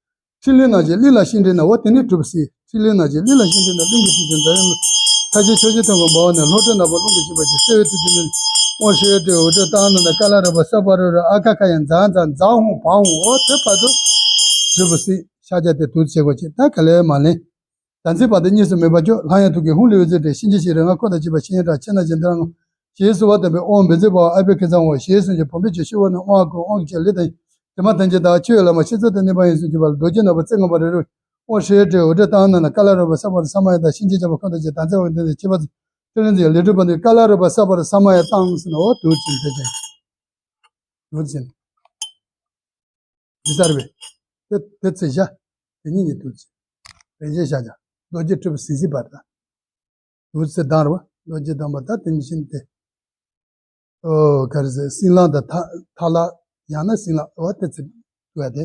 ཕྲིན་ལས་རྣམས་ཀྱིས་གླིང་ལ་ཤིང་འབྲས་ན། འོ་དེ་ནི་གྲུབ་སྲིད། ཕྲིན་ལས་རྣམས་ཀྱིས་གླིང་ལ་ཤིང་འབྲས་ན། གླིང་གི་ཆོས་ཀྱི་འཛམ་གླིང་ལ། ཐར་ཕྱིན་ཆོས་ཀྱི་ཐོག་གི་འབབ་བ་ནི། ལྷོ་ཕྱོགས་ནག་པོ་རླུང་གིས་བྱུགས་པ་ཅིག་སེར་བའི་དུག་ཅིག་ནི། དབང་ཧྲཱིཿདྲེ་འུ་དྲ་ཏང་ན་ན་ཀ་ལ་རུ་པ་ས་པ་རུ་རུ་ཨ་ཀ་ཁ་ཡ་འཛའ་འཛའ་འཛའ་ཧཱུྃ་བ་ཧཱུྃ། འོ་དེ་བར་དུ་གྲུབ་པ་སྲིད། ཤཱཀྱ་དེ་དུག་བྱེད་དགོས་ཅིག་ད་ག་ལེར་མ་ལེན། དམ་ཚིག་བར་དུ་གཉིས་སུ་མེད་པར་གྱུར། སླར་ཡང་ཐུགས་ཀའི་ཧཱུྃ་ལས་འོད་ཟེར་འཕྲོས། གཤིན་རྗེ་ཞིག་རལ་ང་འཁོར་དང་བཅས་པ། ཕྱི་ཡི་དགྲ་ཕྱི་ནང་གི་འདྲེ་རྣམས། ཞེས་གསོལ་བ་བཏབ་པས། དབང་བཛྲ་པ་ཨ་བྷི་ཥིག་ཙ་ཧཱུྃ། ཞེས་གསུངས་ཤིང་བུམ་པའི་ཆུས་ཕྱི་པོ་རྣམས་དབང་བསྐུར། དབང་གིས་ཕྱི་ལུས་དང་། དྲི་མ་དང་བཅས་དག་ཆོས་ཡི་ལམ་ཆེས་བརྩེགས་དུ་གནས་པ་ཡིན་གསུངས་ཀྱི་བར་ལ། རྡོ་རྗེ་ནག་པོ་རྩེ་ལྔ་པ་རེ་རེ་བས། དབང་ཧྲཱིཿདྲེ་འུ་དྲ་ཏང་ན་ན་ཀ་ལ་རུ་པ་ས་པ་རུ་ས་མ་ཡ་དང་། གཤིན་རྗེ་རྒྱལ་པོ་འཁོར་དང་བཅས་པ། དམ་ཚིག་དབང་བསྟན་ནས་ཁྱད་པར་ཕྲིན་ལས་མཛད། ལས་སྒྲུབ་པ་ནི་ཀ་ལ་རུ་པ་ས་པ་རུ་ས་མ་ཡ་ཏང་ཟེར་ན། འོ་དུག་ཅིག་དེ་ཅན། དུག་ཅིག་འདི་ལྟར་བས། དེ་དེ་ཚེ་བཞག་དེ་ཉིད་ཉིད་དུག་ཅིག་རེ་ཞིག་བཞག་ཀྱང་རྡོ་རྗེ་གྲུབ་པ་སྲིད་སྲིད་པར་ད། དུག་ཅིག་དང་རུ་པ་རྡོ་རྗེ་དང་པོ་ད་དེ་ཉིད་བཞིན་ཏེ། ཨོ་ག་རེ་ཟེར། སྲིན་ལག་དང་ཐ་ཐ་ལག་ཡང་ན་སྲིན་ལག་འོ་དེ་ཚེ་དུག་དེ།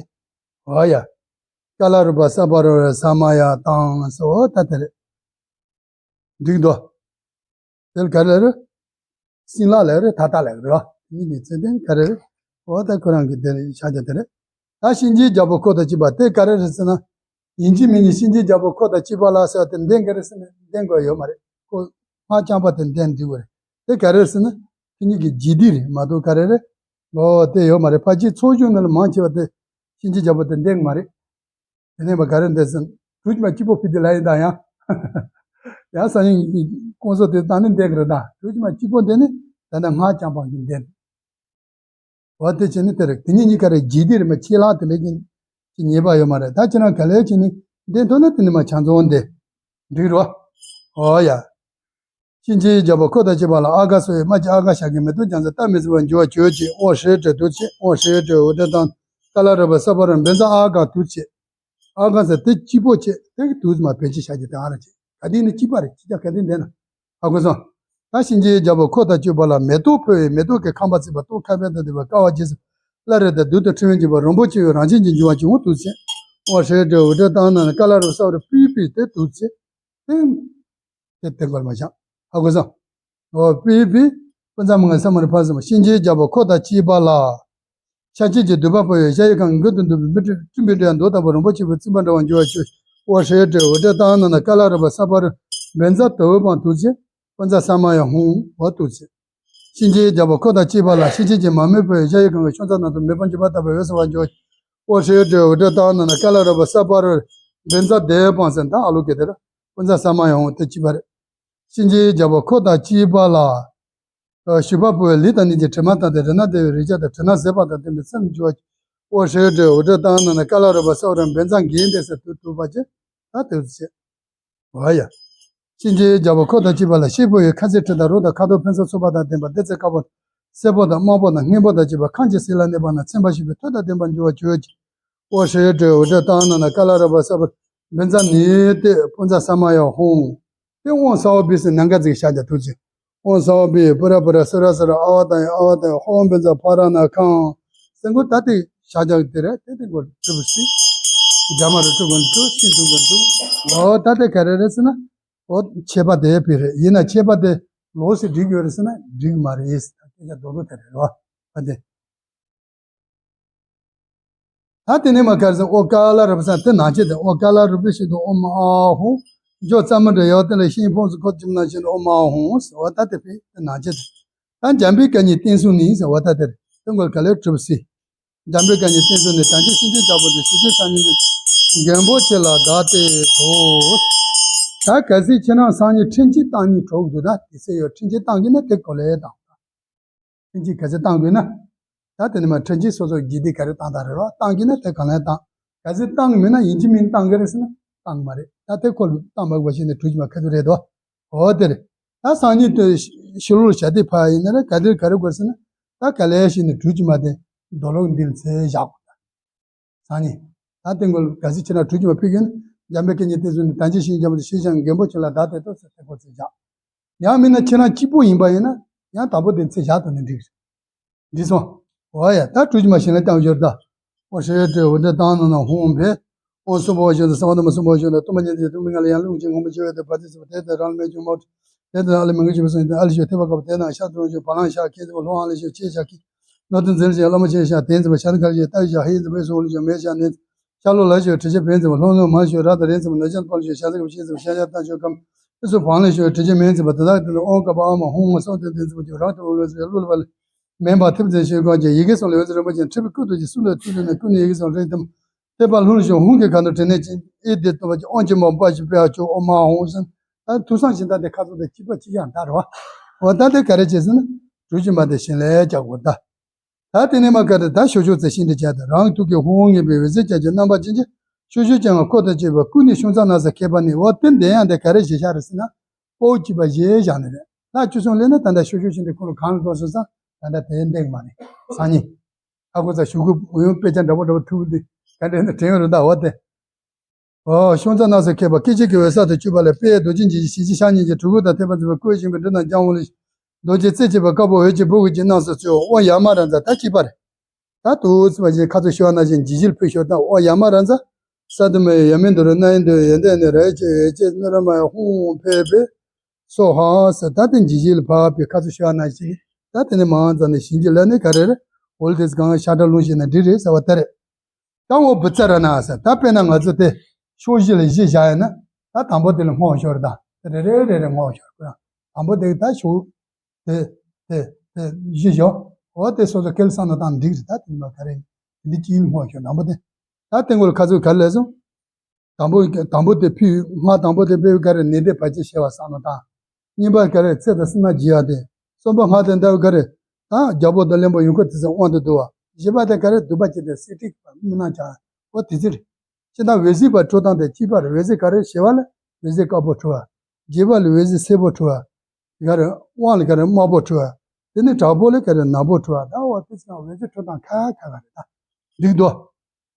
འོ་ཡ། ཀ་ལ་རུ་པ་ས་པ་རུ་རུ་ས་མ་ཡ་ཏང་ཟེར། འོ་ད་དེ་རེད། འགྲིག་འདུག་དེ་ལ་ག་རེ་རེད། སྲིན་ལག་ལབ་རེད། ཐ་ཐག་ལབ་རེད་བ། མི་གཉིས་ཚེ་དེ་ག་རེ་རེད། འོ་ད་ཁོ་རང་གི་དེ་ལ་ཤཱཀྱ་དེ་རེད། ད་གཤིན་རྗེའི་རྒྱལ་པོ་འཁོར་དང་བཅས་པ་དེ་ག་རེ་རེད་ཟེར་ན། ཡིན་གཅིག་མིན་གཉིས་གཤིན་རྗེའི་རྒྱལ་པོ་འཁོར་དང་བཅས་པ་ལ་ཟེར་བ་དེ་འདོན་ག་རེ་ཟེར་ན་འདོན་དགོས་ཡོད་མ་རེད། ཁོ་སྔགས་རྐྱང་པ་དེ་འདོན་འགྲིག་གི་རེད། དེ་ག་རེ་རེད་ཟེར་ན། ཁྱེད་གཉིས་ཀྱི་རྗེས་འདེད་རེད་མ་གཏོགས་ག་རེ་རེད། འོ་དེ་ཡོད་མ་རེད། ཕལ་ཆེར་ཚོགས་ཆུང་ནང་ལ་མང་ཆེ་བ་དེ་གཤིན་རྗེའི་རྒྱལ་པོ་དེ་འདོན་གི་མ་རེད། དེ་ནས་མ་ག་རེ་འདོན་ཟེར། དུག་ཅིག་མ་གཅིག་པོ་ཕུད་དེ་ལ་ཡིན་ད་ཡང་། ཡང་སང་ཉིན་སྐུ་གཟུགས་དེ་ད་ནི་འདོན་གི་རེད་ད། དུག་ཅིག་མ་གཅིག་པོ་འདོན་ནི་ད་ནི་སྔགས་རྐྱང་པ་གིས་འདོན། འོ་དེ་བྱས་ནི་དེ་རེད། དེ་གཉིས་གཉིས་ཀ་རེ་རྗེས་འདེད་རེད་མ། ཆད་ལྷག་དེ་ལས་ཀྱི་ཉེས་པ་ཡོད་མ་རེད། ད་ཁྱེད་རང་ག་ལེར་བྱས་ནི་འདོན་ཐུབ་ན་དེ་ནི་མ་ཆ་ཚང་འདོན། འགྲིག་རོ། འོ་ཡ། གཤིན་རྗེའི་རྒྱལ་པོ་འཁོར་དང་བཅས་པ་ལ་ཨ་ག་གསོལ་བའི་རྨ་བྱའི་ཨ་ག་ཞལ་གྱི་མེ་ཏོག་རྒྱ་མཚོ་ལྟ་མི་ཚུགས་པར་འགྱུར་བར་གྱུར་ཅིག་དབང་ཧྲཱིཿདྲེ་དུག་བྱེད། དབང་ཧྲཱིཿདྲེ་འུ་དྲ་ཏང་། ཀ་ལ་རུ་པ་ས་པ་རུ་བོན་ཛ་ཨ་ག་དུག་བྱེད། ཨ་ག་ཟེར་དེ་གཅིག་པོ་བྱེད། དེ་གི་དུག་མ་བོན་ཆེན་ཞལ་གྱི་དེ་ཨ་ར་བྱེད། ག་དེ་ནི་གཅིག་པ་རེད། གཅིག་ཀྱང་ག་དེ་འདོན་ན། ཧ་གོ་སོང་། ད་གཤིན་རྗེའི་རྒྱལ་པོ་འཁོར་དང་བཅས་པ་ལ་མེ་ཏོག་ཕུལ་བའི་མེ་ཏོག་གི་ཁང་པ་བརྩིགས་པ། ཏོག་ཁ་བས་དང་ལྡན་པ་ཀ་བ་བརྒྱད་ཟེར། བླ་རེ་དང་བདུད་དང་ཕྲེང་བས་བརྒྱན་པ། རོང་པོ་ཆེ་ཡི་རང་བཞིན་གྱིས་འགྱུར་བར་གྱུར། འོ་དུག་བྱེད། དབང་ཧྲཱིཿདྲེ་འུ་དྲ་ཏང་ན་ན་ཀ་ལ་རུ་པ་ས་པ་རུ་པི་པི་དེ་དུག་བྱེད། དེ་དེ་དེ་མགོར་མ་བཞག་ཧ་གོ་སོང་། འོ་པི་པི། དཔེ་མཚམས་ངན་ས་མ་རི་ཕ་ཟེར་མ། གཤིན་རྗེའི་རྒྱལ་པོ་འཁོར་དང་བཅས་པ་ལ། ཤ་ཁྱེར་གྱི་སྡུད་པ་ཕུལ་བའི་གཞལ་ཡས་ཁང་གི་མགུལ་དུ་འདུག་པའི་མི་སྤྲིན་སྤྲིན་པའི་འགྲོས་མདོག་ལྟ་བུ་རོང་པོ་ཆེ་བས་བརྩིགས་པ་འདྲ་བར་འགྱུར་བར་གྱུར། དབང་ཧྲཱིཿདྲེ་འུ་དྲ་ཏང་ན་ན་ཀ་ལ་རུ་པ་ས་པ་རུ་བོན་ཛ་དྭ་འོད་དཔང་དུག་བྱེད། བོན་ཛ་ས་མ་ཡ་ཧཱུྃ་འོ་དུག་བྱེད། གཤིན་རྗེའི་རྒྱལ་པོ་འཁོར་དང་བཅས་པ་ལ། ཤ་ཁྱེར་གྱི་མར་མེ་ཕུལ་བའི་གཞལ་ཡས་ཁང་གི་ཤོང་ཚད་ནང་དུ་མེ་དཔུང་འབྱུང་བ་ལྟ་བུའི་འོད་གསལ་བར་འགྱུར་བར་གྱུར། དབང་ཧྲཱིཿདྲེ་འུ་དྲ་ཏང་ན་ན་ཀ་ལ་རུ་པ་ས་པ་རུ་བོན་ཛ་དེ་དཔང་ཟེར་ད་ཨ་ལུ་གེ་དེ་ར། བོན་ཛ་ས་མ་ཡ་ཧཱུྃ་དེ་གཅིག་པ་རེད། གཤིན་རྗེའི་རྒྱལ་པོ་འཁོར་དང་བཅས་པ་ལ། བཞུགས་པ་ཕུལ་བའི་ལུས་དང་ནད་ཀྱི་དྲི་མ་དང་ལྡན། རེག་ན་བདེ་བའི་རེག་བྱ་དང་། དྲི་ན་ཟད་པ་དང་ལྡན་པའི་སེམས་འགྱུར་བར་གྱུར། དབང་ཧྲཱིཿདྲེ་འུ་དྲ་ཏང་ན་ན་ཀ་ལ་རུ་པ་ས་པ་རུ་བོན་ཛ་གེ་དེ་ཟེར་དུག་དུག་པ་ཅན་ད་དུག་བྱེད། འོ་ཡ། གཤིན་རྗེའི་རྒྱལ་པོ་འཁོར་དང་བཅས་པ་ལ། ཕྱིར་ཕུལ་བའི་ཁ་ཟས་དྲི་དང་རོ་དང་ཁ་དོག་ཕུན་སུམ་ཚོགས་པ་དང་ལྡན་པ་ལྡེ་བཙན་དཀར་པོ་སེར་པོ་དང་དམར་པོ་དང་སྔོན་པོ་དང་བཅས་པ་ཁམས་ཀྱི་ཟས་ལ་གནས་པ་རྣམས་ཚིམ་པར་བྱེད་པའི་ཐུགས་དང་ལྡན་པར་འགྱུར་བར་གྱུར་ཅིག་དབང་ཧྲཱིཿདྲེ་འུ་དྲ་ཏང་ན་ན་ཀ་ལ་རུ་པ་ས་པ་རུ་བོན་ཛ་ནི་ཏེ་བོན་ཛ་ས་མ་ཡ་ཧཱུྃ། ཏེ་དབང་ས་འོག་པི་ཟེར་ནམ་མཁའ་ཟེར་གྱི་ཤ་རྒྱགས་དུག་བྱེད། དབང་ས་འོག་པི་པུ་ར་པུ་ར་སུ་ར་སུ་ར་ཨ་བ་ཏ་ཡ་ཨ་བ་ཏ་ཡ་ཧོ་བོན་ཛ་ཕ་ར་ན་ཁང་། སེང་གོ་ད་ཏེ་ཤ་རྒྱགས་དེ་རེད། ཏེ་ཏེ་མགོ་གྲུབ་སྲིད། རྒྱ་མ་རུ་གྲུབ་དགོས་འདུག་སྲིད་གྲུབ་དགོས་འདུག་འོ་ད་ཏེ་ག་རེ་རེད་ཟེར་ན། འོ་ཆད་པ་དེ་ཕི་རེད། ཡིན་ན་ཆད་པ་དེ་ལོགས་སུ་འགྲིག་ཡོད་རེད་ཟེར་ན་འགྲིག་མ་རེད། ད་སྐད་ཆ་རྡོག་རྡོག་དེ་རེད་རོ། ཨ་དེ། ད་དེ་ནས་མ་ག་རེ་ཟེར། ཨོ་ཀ་ལ་རུ་པ་ས་དེ་ནང་བྱེད་དེ། ཨོ་ཀ་ལ་རུ་པའི་ཞིང་དུ་ཨོཾ་ཨཱཿཧཱུྃ། འཇོ་རྩ་མོ་འདྲ་ཡོད་དེ་ལ་ཤིང་ཕུང་སུ་འཁོར་གྱིས་ན་ཤིང་དུ་ཨོཾ་ཨཱཿཧཱུྃ་ཟེར་བ་ད་དེ་ཕི་དེ་ནང་བྱེད་དེ། ད་འཇམ་པའི་སྐད་སྙན་བསྟན་སྲུང་ནི་ཟེར་བ་ད་དེ་རེད། དེ་མགོར་ག་ལེར་གྲུབ་སྲིད། འཇམ་པའི་སྐད་སྙན་བསྟན་སྲུང་ནི། དམ་ཅན་གཤིན་རྗེའི་རྒྱལ་པོ་འདི། ཞི་བདེའི་ས་ཉིད་ནི། མགོན་པོ་ཁྱེད་ལ་བདག་བསྟོད་དོ། ད་གལ་སྲིད་ཁྱེད་རང་སང་ཉིན་ཕྲན་གྱིས་བཏང་སྙིང་བྲོ་གི་འདུག་ད་དེ་ཚེ་ཡོད་ཕྲན་གྱིས་བཏང་གི་ན་དེ་གོ་ལེ་བཏང་། ཕྲན་གྱིས་གལ་སྲིད་བཏང་དགོས་ན། ད་དེ་ནས་མ་ཕྲན་གྱིས་སོ་སོ་རྒྱུད་སྡེ་ག་རེ་བཏང་དང་རེད་བ། བཏང་གི་ན་དེ་གང་ལ་བཏང་། གལ་སྲིད་བཏང་གི་མེད་ན་ཡིན་གཅིག་མིན་གཅིག་བཏང་གི་རེད་ཟེར་ན་བཏང་གི་མ་རེད། ད་དེ་ཁོ་བཏང་མ་དགོས་པ་ཞིག་ནས་གྲུ་གཅིག་མ་ཁ་ཐུག་རེད་དོ། འོ་དེ་རེད། ད་སང་ཉིན་དུ་ཕྱི་ལོགས་བྱ་དེ་ཕ་ཡིན་ན་རེད། ག་དེར་ག་རེ་དགོས་ཟེར་ན། ད་ག་ལེ་ཞིག་ནས་གྲུ་གཅིག་མ་དེ་རྡོ་ལོག་འདི་ལ་ཚེ་བཞག་དགོས། སང་ཉིན། ད་དེ་འགོལ་ག་ཚོད་ཁྱེད་རང་གྲུ་གཅིག་མ་ཕུལ་གྱི་ཡོད་ན། འཇམ་དཔལ་སྐད་ཉིད་དེ་ཚོ་ནི་དང་ཅི་ཞིག་འཇམ་དུ་ཤེས་ཤིང་མགོན་པོ་ཁྱོད་ལ་བདག་དེ་ལྟོས་ཟེར་ཏེ་ཁོ་ཚོས་བཞག། ཡང་མིན་ན་ཁྱེད་རང་གཅིག་པོ་ཡིན་པ་ཡིན་ན་ཡང་དང་པོ་དེ་ཚེ་བཞག་ཏུ་ནི་འགྲིག་རེད། འགྲིག་སོང་། འོ་ཡ། ད་གྲུ་གཅིག་མ་ཞིང་ལ་བཏང་ཡོད་ད། འོ་ཧྲེ་ཧྲེ་འོ་འདྲ་བཏང་ན་ན་ཧོང་བེ། འོ་གསུམ་པོ་བཞིན་དུ་གསང་བ་དུ་མ་གསུམ་པོ་བཞིན་དུ་གཏུམ་པ་ཉིད་དེ་གཏུམ་པའི་ངང་ལ་ཡང་རླུང་ཆེན་སྔོན་པོ་ཆེ་བས་དེ་བ་དེ་ཚུ་བ་དེ་དེ་རང་ལ་མེད་ཀྱང་མ་དེ་དེ་ཨ་ལི་ཞོ་ཐེ་བ་ཀ་བ་དེ་ན་ཤ་དྲོན་ཞོ་བ་ལང་ཤ་ཁེ་ཚུ་བ་ལྷོ་ཨང་ལི་ཞོ་ཆེ་ཤ་ཁེ། ནོར་དུ་འཛིན་ཞིང་བླ་མ་ཆེ་ཤ་དེ་འཛིན་པ་ཤ་ཁར་ཞིག་ལྟ་བཞག་ཧེ་འཛིན་པའི་སོང་ལི་ཞོ་མེ་ཤ་ནེ། ཤ་ལོ་ལ་ཞོ་དྲི་ཆེ་བེ་འཛིན་པ་ལྷོ་ནོ་མ་ཞོ་ར་དང་རེ་འཛིན་པ་ནོ་ཅན་པ་ལི་ཞོ་ཤ་ཟ་ག་བ་ཤེ་འཛིན་པ་ཤ་ཤ་ཏང་ཞོ་ཀམ། ཨི་སོ་བང་ལི་ཞོ་དྲི་ཆེ་མེ་འཛིན་པ་དེ་དག་དེ་ལ་ཨོང་ཀ་པ་ཨ་མ་ཧོང་མ་སོ་དེ་དེ་འཛིན་པ་ཞོ་རང་དུ་འོ་ལོ་ཟེར་ལུ་ལ་བ་ལི། མེན་པ་ཐེབས་འཛིན་ཤེས་གང་ཅན་ཡི་གེ་སོང་ལ་འོད་ཟེར་རིན་པོ་ཆེ་ཁྲི་པའི་སྐུ་དུ་ཅིག་སུ་ལ་ཐུག་ལ་ན་ཀུན་ནས་ཡི་གེ་སོང་རིག་དམ། ཐེག་པ་ལྷུན་ཞོ་ཧུང་གི་ཁ་ནུ་དྲི་ནས་ཅིན་ཨེ་དེ་ཏོ་བ་ཅི་ཨོང་ཅི་མོ་པ་ཞིག་པེ་ཨ་ཅོ་ཨོ་མ་ཧོང་ཟིན། ད་ཐུག་སང་ཞིན་ད་དེ་ཁ་ཚོ་དེ་གཅིག་པ་གཅིག་ཡང་ད་རོ། འོ་ད་དེ་ག་རེ་བྱེད་ཟིན་ན་གྲུ་གཅིག་མ་དེ་ཞིང་ལས་རྒྱག་དགོས་ད། ད་དེ་ནས་མ་ག་དེ་ད་ཤོ་ཤོ་ཚེ་ཤིན་ཏུ་བྱ་དང་རང་ཐུགས་ཀྱི་ཧུང་ངེས་པའི་འོད་ཟེར་ཅན་གྱི་རྣམ་པ་ཅན་གྱི་ཤོ་ཤོ་ཅན་ལ་ཁོ་དང་བཅས་པ་ཀུན་ནས་ཤོང་ཙ་ན་ས་ཁྱད་པར་ནི་འོ་དེ་འདི་ཡང་དེ་ག་རེ་བྱེད་ཤ་རེད་ཟིན་ན། ཨོ་གཅིག་པ་བཞེས་བཞག་ནི་རེད། ལྷ་བཅུ་གསུམ་ལས་ན་ད་ལྟ་ཤོ་ཤོ་ཤིན་ཏུ་ཁོ་ལ་གང་ལ་ཐོག་སོང་ས་ད་ལྟ་དེ་འདེགས་མ་རེད། སང་ཉིན། ཨ་ཁུ་ཚ་ཞུ་གུ་འོ་ཡོང་དཔེ་ཆ་འདྲ་པོ་འདྲ་པོ་ཐུག་འདི་ག་འདྲ་ན་དྲན་ཡོད་རེད་ད་འོ་དེ། ཨོ་ཤོང་ཙ་ན་ས་ཁྱད་པར་སྐད་ཅིག་གི་འོད་གསལ་དུ་གྱུར་པ་ལས་དཔལ་རྡོ་རྗེ་འཇིགས་བྱེད་ཞི་བྱེད་ཕྱག་གཉིས་ཀྱི་གྲུ་གུ་དང་ཐེག་པ་འཛིན་པའི་སྐུ་ཞིང་པའི་སྤྲིན་དང་ལྗང་བུ་ལས། རྡོ་རྗེ་རྩེ་གཅིག་པ་དཀར་པོ་འོད་ཀྱི་སྦུ་གུ་གྱི་རྣམ་སུ་ཚུད། ཨོ་ཡ་མ་ར་མཛའ་ད་གཅིག་པ་རེད། ད་དུ་ཚུད་པ་ཞིག་ཁ་ཚུ་ཤོ་ན་ཞིང་ཇི་ཞིལ་ཕུལ་ཤོར་དང་ཨོ་ཡ་མ་ར་མཛའ། ས་དུ་མ་ཡ་མེ་འདུ་རུ་ན་ཡིན་འདུ་ཡ་འདས་ནི་ར་ཅེ་ཡ་ཅེ་ནི་ར་མ་ཡ་ཧུང་ཕེ་ཕེ། སོ་ཧ་ས་ད་དེ་ཇི་ཞིལ་ཕ་པའི་ཁ་ཚུ་ཤོ་ན་ཞིག་ད་དེ་ནི་མང་ཙམ་ནི་ཞིང་གི་ལ་ནི་ག་རེ་རེད། འོལ་དེ་གང་ཤ་ཁྲ་ལུང་ཞིག་ན་འདྲི་རེད་ཟེར་བ་དེ་རེད། ད་འོ་བུ་ཚ་ར་ན་ས་ད་དཔེར་ན་ང་ཚོ་དེ་ཤོག་བཞི་ལ་བཞི་བཞག་ཡིན་ན་ད་དང་པོ་དེ་ལ་སྔོ་ཤོར་དང་དེ་རེ་རེ་རེ་རེ་སྔོ་ཤོར་དང་དང་པོ་དེ་ད་ཤོག་དེ་དེ་དེ་བཞི་ཤོག་འོ་དེ་སོ་སོ་ཁེལ་བསམ་བློ་བཏང་འགྲིག་རེད། ད་དེ་མ་ག་རེ་འདི་གཅིག་སྔོ་ཤོར་དང་པོ་དེ་ད་དེ་འགོ་ལ་ཁ་ཚུགས་ག་རེ་ལས་སོང་། དང་པོ་དང་པོ་དེ་ཕུལ་སྔ་དང་པོ་དེ་ཕུལ་ག་རེ་ནི་དེ་བར་ཆད་ཞེ་བ་བསམ་བློ་བཏང་། གཉིས་པ་ག་རེ་ཚེ་དང་བསོད་ནམས་རྒྱས་ཡ་དེ། གསུམ་པ་སྔ་དེ་འདའ་བའི་ག་རེ། ད་རྒྱལ་པོ་དང་བློན་པོ་ཡོང་ཁུལ་དེ་ཚོ་དབང་དུ་བསྡུ་བ། བཞི་པ་དེ་ག་རེ་སྡུག་པ་ཅི་དེ་སྲིད་ཁྲིག་པ་མི་སྣང་ཆ། འོ་དེ་ཚེ་རེད། ཅི་ད་འོད་ཟེར་པ་འཕྲོ་སྟངས་དེ་གཅིག་པ་རེད། འོད་ཟེར་ག་རེ་ཞི་བ་ལ་འོད་ཟེར་དཀར་པོ་འཕྲོ་བ། རྒྱས་པ་ལ་འོད་ཟེར་སེར་པོ་འཕྲོ་བ། ག་རེ་དབང་ལ་ག་རེ་དམར་པོ་འཕྲོ་བ། དེ་ནས་དྲག་པོ་ལ་ག་རེ་ནག་པོ་འཕྲོ་བ། ད་འོ་དེ་ཚེ་འོད་ཟེར་འཕྲོ་སྟངས་ཁ་ཁ་ག་རེ་ད། འགྲིག་འདུག་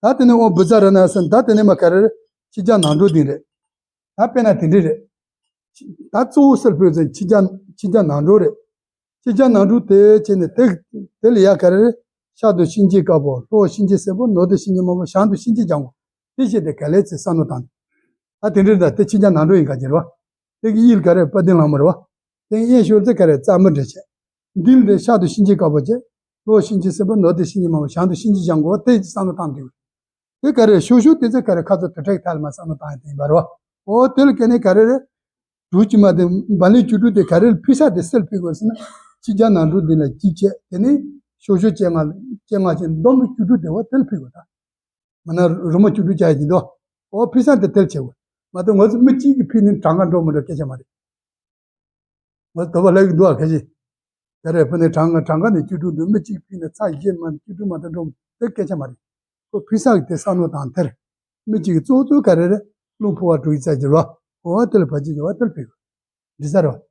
ད་དེ་ནས་འོ་བུ་ཚ་ར་ན་སན་ད་དེ་ནས་མ་ག་རེ་རེད། ཕྱི་རྒྱ་ནང་འགྲོ་དེ་རེད། ད་དཔེར་ན་དེ་འདྲ་རེད། ད་གཙོ་བོ་སེལ་ཕུད་ཚན་ཕྱི་རྒྱ་ཕྱི་རྒྱ་ནང་འགྲོ་རེད། ཕྱི་རྒྱ་ནང་འགྲོ་དེ་བྱས་ནས་དེ་དེ་ལ་ཡ་ག་རེ་རེད། ཤར་དུ་གཤིན་རྗེ་དཀར་པོ་ལྷོ་གཤིན་རྗེ་སེར་པོ་ནུབ་དུ་གཤིན་རྗེ་དམར་པོ་བྱང་དུ་གཤིན་རྗེ་ལྗང་གུ་དེ་བྱས་ཏེ་ག་ལེ་ཚེ་བསམ་བློ་བཏང་། ད་དེ་འདྲ་རེད། ད་དེ་ཕྱི་རྒྱ་ནང་འགྲོ་ཡིན་ག་རེ་རེད་བ། དེ་གི་དབྱིབས་ག་རེ་དཔལ་ལྡན་ལྷ་མོ་རེད་བ། དེ་གི་གཡས་ཤོར་ཚེ་ག་རེ་རྩ་མི་འདྲ་བྱས། འདི་ལ་དེ་ཤར་དུ་གཤིན་རྗེ་དཀར་པོ་བྱས། ལྷོ་གཤིན་རྗེ་སེར་པོ་ནུབ་དུ་གཤིན་རྗེ་དམར་པོ་བྱང་དུ་གཤིན་རྗེ་ལྗང་གུ་དེ་བསམ་བློ་བཏང་འདུག་དེ་ག་རེ་ཤོ་ཤོ་དེ་ཚེ་ག་རེ་ཁ་ཚོ་དུ་ཁྲག་ཐལ་མ་བསམ་བློ་བཏང་ཡ་དེ་ཡིན་པ་རེད་བ། འོ་དེ་ལ་སྐྱེ་ནས་ག་རེ་རེད། གྲུ་གཅིག་མ་དེ་བ་ལན་བཅུ་དྲུག་དེ་ག་རེ་ལ་ཕུལ་ས་དེ་སེལ་ཕུལ་དགོས་ཟེར་ན། ཕྱི་རྒྱ་ནང་འགྲོ་འདི་ལ་གཅིག་བྱས་དེ་ནས་ཤོ་ཤོ་བཅོ་ལྔ་བཅོ་ལྔ་བྱས་འདོམ་པའི་བཅུ་དྲུག་དེ་བ་དེ་ལ་ཕུལ་དགོས་ད། མ་ན་རུ་མ་བཅུ་དྲུག་བྱ་ཡ་ཡིན་དོ། འོ་ཕུལ་ས་དེ་དེ་ལ་བྱེད་དགོས། མ་གཏོགས་ང་ཚོ་མི་གཅིག་གིས་ཕུལ་ནས་གྲངས་ཀ་འགྲོ་མི་འགྲོ་སྐད་ཆ་མ་རེད། ང་དོ་བ་ལག་གི་འདུག་ཨ་ཁ་ཤས། ག་རེ་ཕུ་ནས་གྲངས་ཀ་གྲངས་ཀ་ནས་བཅུ་དྲུག་འདུག་མི་གཅིག་ཕུ་ནས་ཚ་བཞི་མ་བཅུ་དྲུག་མ་གཏོགས་འགྲོ་དེ་སྐད་ཆ་མ་རེད། ཁོ་ཕུ་ས་གི་དེ་བསམ་བློ་དང་དེར། མི་གཅིག་གི་གཙོ་གཙོ་ག་རེ་རེད། རླུང་འཕུ་བ་དྲུག་གི་རྩ་གྱུར་བ། འོ་དེ་ལ་བ་ཅི་གྱུར་བ་དེ་ལ་ཕུ་གི་འདི་ས་རེད་བ།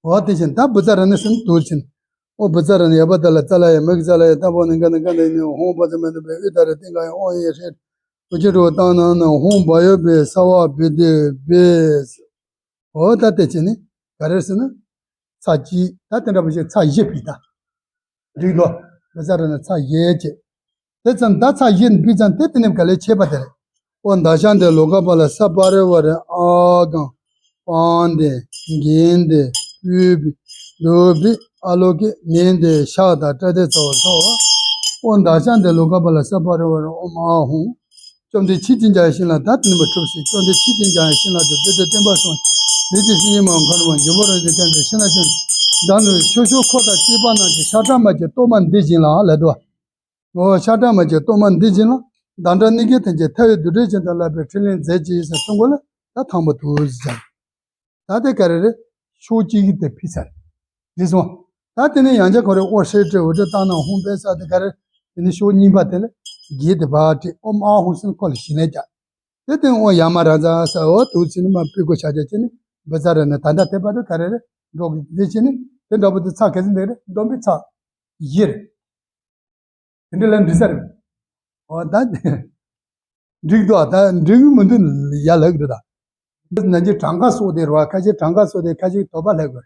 འོ་དེ་བཞིན་ད་བུ་ཚ་ར་ནི་སེམས་དུལ་ཕྱིན། ཨོ་བུ་ཚ་ར་ནི་ཡ་བ་ད་ལ་ཙ་ལ་ཡ་མི་གི་ཙ་ལ་ཡ་ཏ་བོ་ནི་ག་ནི་ག་ནི་ནི་ཧོང་བ་ཙ་མ་ནི་བེ་ཨུ་ད་ར་ཏིང་ག་ཡ་ཨོ་ཡ་ཧྲེ། ཨུ་ཅི་རུ་བཏང་ན་ནི་ཧོང་བ་ཡོད་པའི་ས་བ་བི་དེ་བེ། འོ་ད་དེ་བྱས་ནི་ག་རེ་ཟེར་ན། ཚ་གཅིག་ད་དེ་འདྲ་པོ་ཞིག་ཚ་བཞི་ཕུད་ད། འགྲིག་ལོ། བུ་ཚ་ར་ནི་ཚ་བཞི་བྱས། དེ་ཙམ་ད་ཚ་བཞི་ཕུད་ཙམ་དེ་དེ་ནི་ག་ལས་བྱས་པ་དེ་རེད། ཨོ་མདའ་ཤ་འདི་ལོ་ཀ་པ་ལ་ས་པ་རེ་བ་རེ་ཨ་གང་། པང་འདི་འགན་འདི་པུས་པི་འདུག་པི་ཨ་ལོ་ཀི་ནན་འདི་ཤ་དང་སྐྲ་དེ་ཚོ་ཚོ། ཨོ་མདའ་ཤ་འདི་ལོ་ཀ་པ་ལ་ས་པ་རེ་བ་རེ་ཨོ་མ་ཧུང་། བཅོམ་ལྡན་ཁྱེད་ཀྱིས་འཇའ་ཡི་ཤིང་ལ་ད་དེ་ནི་མ་གྲུབ་ཞིག་བཅོམ་ལྡན་ཁྱེད་ཀྱིས་འཇའ་ཡི་ཤིང་ལ་དུ་བདུད་དེ་བསྟན་པ་སོང་། ལས་ཀྱི་སྲིད་ཉིན་མ་འཁོར་བ་འཇུག་པ་རང་བཞིན་ཀྱང་དུ་ཤི་ན་ཅུང་། ད་ནི་ཤོ་ཤོ་ཁོ་དང་སྐྱེས་པ་རྣམས་ཀྱི་ཤ་ཁྲག་མ་གྱི་གཏོར་མ་འདི་བཞིན་ལ་ལས་དོ། ངོ་ཤ་ཁྲག་མ་གྱི་གཏོར་མ་འདི་བཞིན་ལ་བདག་འདྲ་སྣི་གའི་ཐན་གྱི་ཐལ་བའི་རྡུལ་བྲལ་ཅན་དུ་བརླག་པའི་ཕྲིན་ལས་མཛད་ཅིག་ཟེར་གསུང་གོ་ལ། ད་དང་པོ་དུ་ཟེར། ད་དེ་ག་རེ་རེད། ཕྱོགས་གཅིག་གིས་དེ་ཕུད་ཚར། འགྲིག་སོང་། ད་དེ་ནས་ཡང་བསྐྱར་ཁོ་རེ་ཨོ་ཧྲེ་ཏྲེ་འུ་ཏྲེ་བཏང་ན་ཧོང་པའི་ས་དེ་ག་རེ། དེ་ནས་ཕྱོགས་གཉིས་པ་དེ་ལ་རྒྱས་དེ་བ་ཏྲེ་ཨོམ་ཨ་ཧོང་སིན་ཁོ་ལ་ཞི་ལས་བྱ། དེ་དེ་ཨོ་ཡ་མ་ར་ཛ་ས་འོ་དུ་ཚི་ནི་མ་པི་ཀོ་ཆ་ཆ་ཅི་ནི་བི་ཛ་ར་ནི་ད་ད་དེ་བ་དེ་ག་རེ་རེ་འགྲོ་གི་དེ་ཅི་ནི་དེ་འདྲ་པོ་དེ་ཚ་ག་ཚི་འདེ་རེ་སྡོམ་པའི་ཚ་ཡི་རེ། དེ་འདྲ་ལ་འགྲིག་ས་རེད། འོ་ད་འགྲིག་འདུག་ད་འགྲིག་མི་འདུག་ཡ་ལྷག་འདུག་ད། ན་གྱི་གྲངས་ཀ་སོགས་དེ་རེད་བ། ཁ་ཅིག་གྲངས་ཀ་སོགས་དེ་ཁ་ཅིག་དོགས་པ་ལྷག་དགོས་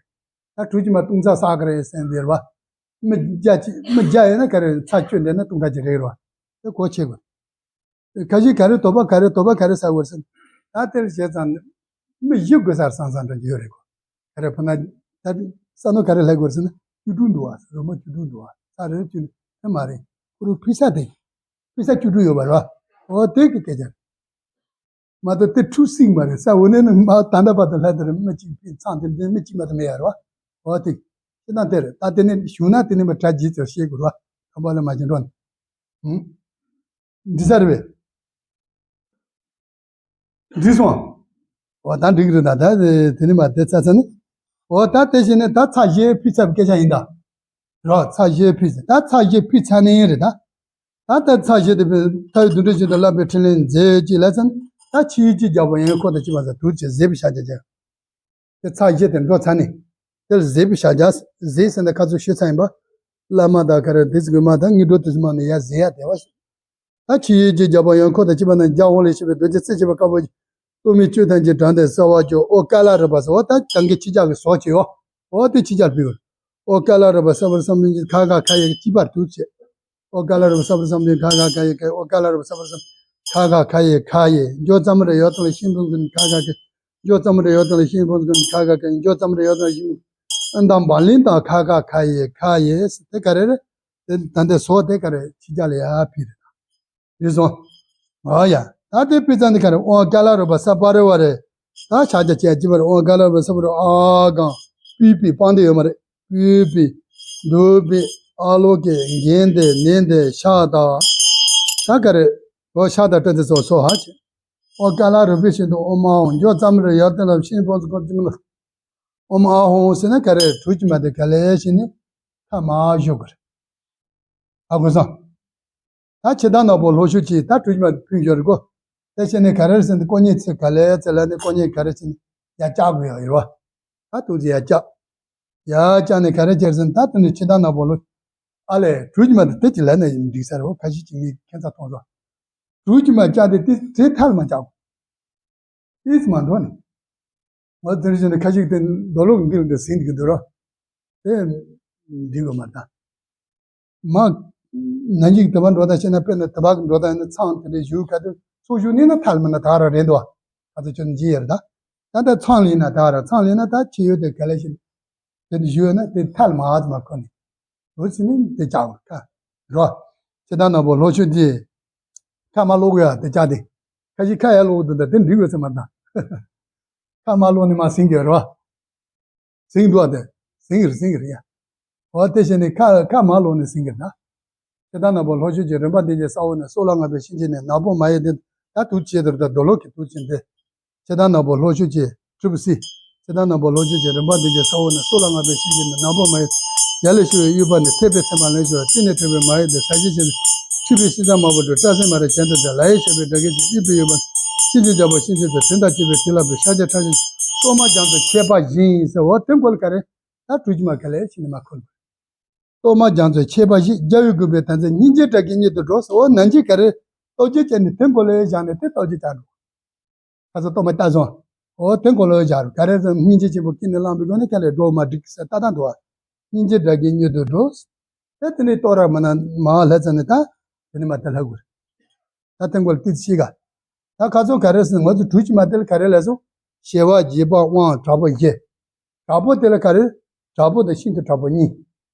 རེད། ད་གྲུ་གཅིག་མ་སྟོང་ཚ་ས་ག་རེ་ཟེར་དེ་རེད་བ། མི་བརྒྱ་ཅིག་མི་བརྒྱ་ཡོད་ན་ག་རེ་ཚ་བཅུ་འདྲ་ན་སྟོང་ཕྲག་གཅིག་རེད་བ། དེ་གོ་ཆེ་དགོས། ཁ་ཅིག་ག་རེ་དོགས་པ་ག་རེ་དོགས་པ་ག་རེ་ཟ་དགོས་ཟེར། ད་དེར་བྱས་ཙང་མི་བཞི་དགོས་སར་སང་སང་འདྲ་ཡོད་རེད་གོ། ག་རེ་ཕ་ན་ད་ས་ནོ་ག་རེ་ལྷག་དགོས་ཟེར་ན་བཅུ་དྲུག་འདུག་བ། རོ་མ་བཅུ་དྲུག་འདུག་བ། ས་རེ་བཅུ་དྲུག་དེ་མ་རེད། ཁོ་རུ་ཕི་ས་དེ། ཕི་ས་བཅུ་དྲུག་ཡོད་པ་རེད་བ། འོ་དེ་གི་སྐད་ཆ་རེད། མ་གཏོགས་དེ་འཁྲུག་སྲིད་མ་རེད་ས། འོ་ནས་ནི་མ་ད་ལྟ་བར་དུ་ལྷ་དེར་མི་གཅིག་ཕན་ཚང་དེ་འདྲའི་མི་གཅིག་མ་གཏོགས་མེད་ཡ་རེད་བ། འོ་དེ། ཁྱེད་རང་དེར་ད་དེ་ནས་བྱུང་ན་དེ་ནས་མི་གྲ་རྒྱས་ཚོར་ཤེས་དགོས་རེད་བ། དམ་པ་ལ་མ་བྱིན་འགྲོ་ནས། ཧུམ། འདི་ས་རེད་བས། འགྲིག་སོང་། འོ་ད་འགྲིག་རེད་ད་ད་དེ་ནས་མ་དེ་ཚ་ཚ་ནི། འོ་ད་དེ་བཞིན་ནི་ད་ཚ་བཞི་ཕི་ཚབ་སྐད་ཆ་ཡིན་ད། རོ་ཚ་བཞི་ཕི་ཚ་ད་ཚ་བཞི་ཕི་ཚ་ནི་རེད་ད། ད་ལྟ་ཚ་བཞི་དེ་ཕི་མཐའ་ཡི་དུད་འགྲོ་བཞིན་དུ་བརླམས་པའི་ཕྲིན་ལས་མཛད་ཅིག་ལ་ཙམ་ད་ཆི་ཡི་ཅི་རྒྱལ་པོ་ཡང་ཁོ་དང་བཅས་པ་ཟ་དུས་ཀྱི་ཟས་པའི་ཤ་རྒྱ་རྒྱ། དེ་ཚ་བཞི་དེ་འགྲོ་ཚ་ནི། དེ་ལ་ཟས་པའི་ཤ་རྒྱ་ཟས་ཟེར་ནས་ཁ་ཚུགས་ཤོད་ཚ་ཡིན་པ། བླ་མ་དང་ག་རེ་དེ་ཚོ་གི་མ་དང་ངི་འགྲོ་དུས་མ་ནི་ཡ་ཟས་ཡ་དེ་བ་ཞིག་ད་ཆི་ཡི་ཅི་རྒྱལ་པོ་ཡང་ཁོ་དང་བཅས་པ་ན་རྒྱ་འོ་ལས་བྱེད་པའི་རྡོ་རྗེ་རྩེ་གཅིག་པ་དཀར་པོ། སྟོད་སྨད་བཅུ་ཐམས་ཅད་དྲངས་ཏེ་གསོལ་བ་བརྗོད། ཨོ་ཀ་ལ་རུ་པ་ཟེར་བ་ད་གྱང་གི་ཕྱི་རྒྱལ་གྱི་ཟོག་ཅིག་ཡོད། ཨོ་དེ་ཕྱི་རྒྱལ་ཕུལ། ཨོ་ཀ་ལ་རུ་པ་ས་བར་བསམ་གཏན་གྱི་ཁ་ཁ་ཁ་ཡི་གཅིག་པར་དུ་བྱེད། ཨོ་ཀ་ལ་རུ་པ་ས་བར་བསམ་གཏན་ཁ་ཁ་ཁ་ཡི་ཁ་ཨོ་ཀ་ལ་རུ་པ་ས་བར་བསམ་ཁ་ཁ་ཁ་ཡི་ཁ་ཡི་འཇོ་ཙམ་རེ་ཡོད་དང་ཤིང་དུང་ཀུན་ཁ་ཁ་ཁ་འཇོ་ཙམ་རེ་ཡོད་དང་ཤིང་དུང་ཀུན་ཁ་ཁ་ཁ་འཇོ་ཙམ་རེ་ཡོད་དང་ཤིང་དུང་ཨན་དང་བ་ལིན་དང་ཁ་ཁ་ཁ་ཡི་ཁ་ཡི་དེ་ག་རེ་རེད། དེ་ད་འདི་སོགས་དེ་ག་རེ་ཕྱི་རྒྱལ་ལ་ཡ་ཕི་རེད། རེད་སོང་། ཨ་ཡ། ད་དེ་དཔེ་ཙམ་འདི་ག་རེ་ཨོ་ཀ་ལ་རུ་པ་ས་པ་རེ་བ་རེ། ད་ཆ་ཆ་ཆ་ཅི་བ་རེ་ཨོ་ཀ་ལ་རུ་པ་ས་པ་རེ་ཨ་གང་པི་པི་སྤང་དེ་ཡོད་མ་རེད། པི་པི། འདུ་པི། ཨ་ལོ་ཀེ་གན་དེ་ནན་དེ་ཤ་ད། ད་ག་རེ་ཨོ་ཤ་ད་ཏྲ་དེ་སོ་སོ་ཧ་ཆེ། ཨོ་ཀ་ལ་རུ་པི་ཤིན་ཏུ་ཨོ་མ་ཧོ་འཇོ་ཙམ་རེ་ཡར་དེ་ལ་ཤིན་པོ་ཙི་ཀོ་ཙི་མི་ལ། ཨོ་མ་ཧོ་ཟེར་ན་ག་རེ་གྲུ་གཅིག་མ་དེ་ག་ལེ་ཤི་ནི་ཁ་མ་ཞོག་གི་རེད། ཨ་གོ་སོང་། ད་ཕྱི་དང་ནག་པོ་ལྷོ་ཕྱོགས་ཀྱི་ད་གྲུ་མ་ཕུན་ཞོར་གོ། དེ་བྱས་ནས་ག་རེ་ཟེར་ན་དཀོན་གཉེར་ཚེ་ག་ལེ་ཚེ་ལ་ནི་དཀོན་གཉེར་ག་རེ་ཟེར་ན་ཡ་བཅག་དགོས་ཡ་ཡོད་བ། ད་ཏོག་ཙི་ཡ་བཅག་ཡ་བཅག་ནས་ག་རེ་བྱེད་ཟེར་ན་ད་དེ་ནས་ཕྱི་དང་ནག་པོ་ལྷོ། ཨ་ལས་གྲུ་མ་དེ་དེ་ཅི་ལ་ནས་འགྲིག་ས་རེད་བ། ཁ་ཤས་ཀྱིས་ངས་ཁྱད་མཚར་མཐོང་སོང་། གྲུ་མ་བཅག་དེ་དེ་དེ་ཐལ་མ་བཅག་གོ། ཏིས་མ་འགྲོ་ནི། ང་དེར་བཞིན་ཁ་ཅིག་དེ་རྡོ་ལོག་འདིར་འདི་ཟིན་གི་འདུག་རོ། དེ་འདི་གོ་མ་ད། མ། ན་འཇིག་དེ་བ་འགྲོ་ད་ཤེ་ན་དཔེར་ན་དེ་བ་གི་འགྲོ་ད་ཡིན་ན་ཚང་དེ་འདྲའི་ཞུ་ག་དུ་ཚོགས་ཞུ་ནི་ན་ཐལ་མ་ན་ད་ར་རེད་འདུག་ད་ཚོ་ཁྱོད་འཇི་ཡར་ད། ད་ད་ཚང་ལ་ཡིན་ན་ད་ར་ཚང་ལ་ཡིན་ན་ད་ཆི་ཡོད་དེ་ག་ལེ་ཞིག་དེ་འདི་ཞུ་ཡོད་ན་དེ་ཐལ་མ་ཨ་ཙི་མ་ཁོ་ནི། འོ་ཚི་ནི་དེ་ཅག་གོ་ཁ། རོ། ཁྱེད་ད་ན་བོ་ལྷོ་ཆོས་དེ། ཁ་མ་ལོག་གོ་ཡ་དེ་ཅག་དེ། ཁ་ཞིག་ཁ་ཡ་ལོག་དུ་ད་དེ་འགྲིག་གོ་ཚེ་མ་ད། ཁ་མ་ལོག་ནི་མ་ཟིན་གི་རོ། ཟིན་འདུག་ཨ་དེ། ཟིན་གི་རེད་ཟིན་གི་རེད་ཡ། འོ་དེ་བྱས་ནས་ཁ་ཁ་མ་ལོག་ནི་ཟིན་གི་རེད་ད། ཁྱེད་ད་ན་བོ་ལྷོ་ཆོས་ཀྱི་རིམ་པ་འདི་གའི་ས་འོག་ནས་སྲོག་ལ་ངར་པའི་གཤིན་རྗེ་ནི་ནག་པོ་མ་ཡི་དེ་ད་དུ་བྱེད་དུ་ད་རྡོ་ལོག་གི་དུ་ཆེན་དེ། ཁྱེད་དང་ནག་པོ་ལྷོ་ཕྱོགས་ཀྱི་ཊི་རི་པི་སི། ཁྱེད་དང་ནག་པོ་ལྷོ་ཕྱོགས་ཀྱི་རིམ་པ་འདི་གའི་ས་འོག་ནས་སྲོག་ལ་ངར་པའི་གཤིན་རྗེ་ནི་ནག་པོ་མ་ཡི། ཡ་ལས་ཤི་བའི་དབྱུག་པ་ནི་ཐེག་པའི་མཚན་མ་ལེན་ཞུ་བ་ཏི་ནས་ཁྲོས་པའི་མ་ཡི་དེ་ཟ་བྱེད་ཆེ་ནི། མཁྲིས་པའི་ཤི་ཚ་དམར་པོ་དྲོད་སྐྲ་སེན་མ་རེ་གྱེན་དུ་དེ་ལ་ཡི་ཤོད་པའི་དགྲ་བགེགས་ཀྱི་དབྱུག་པའི་དབྱུག་པ། གཤིན་རྗེ་རྒྱལ་པོ་གཤིན་རྗེ་དེ་དྲིན་དང་བཅས་པའི་དྲིན་ལ་བབས་པའི་ཤཱཀྱ་ཁྲག་ཤིང་གཏོར་མ་རྒྱ་མཚོ་ཁྱད་པར་བཞི་ཡིན་ཟེར། འོ་དེ་མགོ་ལ་ག་རེ། ད་གྲུ་གཅིག་མ་ག་ལེ་ཤི་ནི་མ་ཁོལ། གཏོར་མ་རྒྱ་མཚོ་ཁྱད་པར་བཞི། རྒྱལ་བའི་དགོངས་པའི་དོན་མཛད་སྙིང་རྗེ་དགྲ་བགེགས་གཉིད་དུ་འགྲོ་ཟེར། འོ་ན་འཇིགས་ག་རེ། རྟོགས་བརྗོད་བྱས་ནས་དེ་མགོ་ལ་བཞག་ནས་དེ་རྟོགས་བརྗོད་བྱ་འགྲོ། ཁ་ཚ་གཏོར་མ་བཏགས་སོང་། འོ་དེ་མགོ་ལ་བཞག་རུ་ག་རེ་ཟེར་སྙིང་རྗེ་ཆེན་པོ་ཀུན་ནས་བསླངས་པའི་སྒོ་ནས་ཁ་ལས་འགྲོ་མ་འགྲིག་ཟེར་ལྟ་སྟངས་འདུག་བ། སྙིང་རྗེ་དགྲ་བགེགས་གཉིད་དུ་འགྲོ། དེ་དེ་ནས་གཏོར་ར་མ་ན་མ་ལྷ་ཚ་ནས་ད། དེ་ནས་མ་དེ་ལྷ་དགོས། ད་དེ་མགོ་ལ་ཏི་ཤི་ག་ད་ཁ་ཚོ་ག་རེ་ཟེར་ང་ཚོ་གྲུ་གཅིག་མ་དེ་ལ་ག་རེ་ལ་སོང་། ཞི་བ་རྒྱས་པ་དབང་དྲག་པོ་བཞི། དྲག་པོ་དེ་ལ་ག་རེ། དྲག་པོ་དང་ཤིན་ཏུ་དྲག་པོ་གཉིས།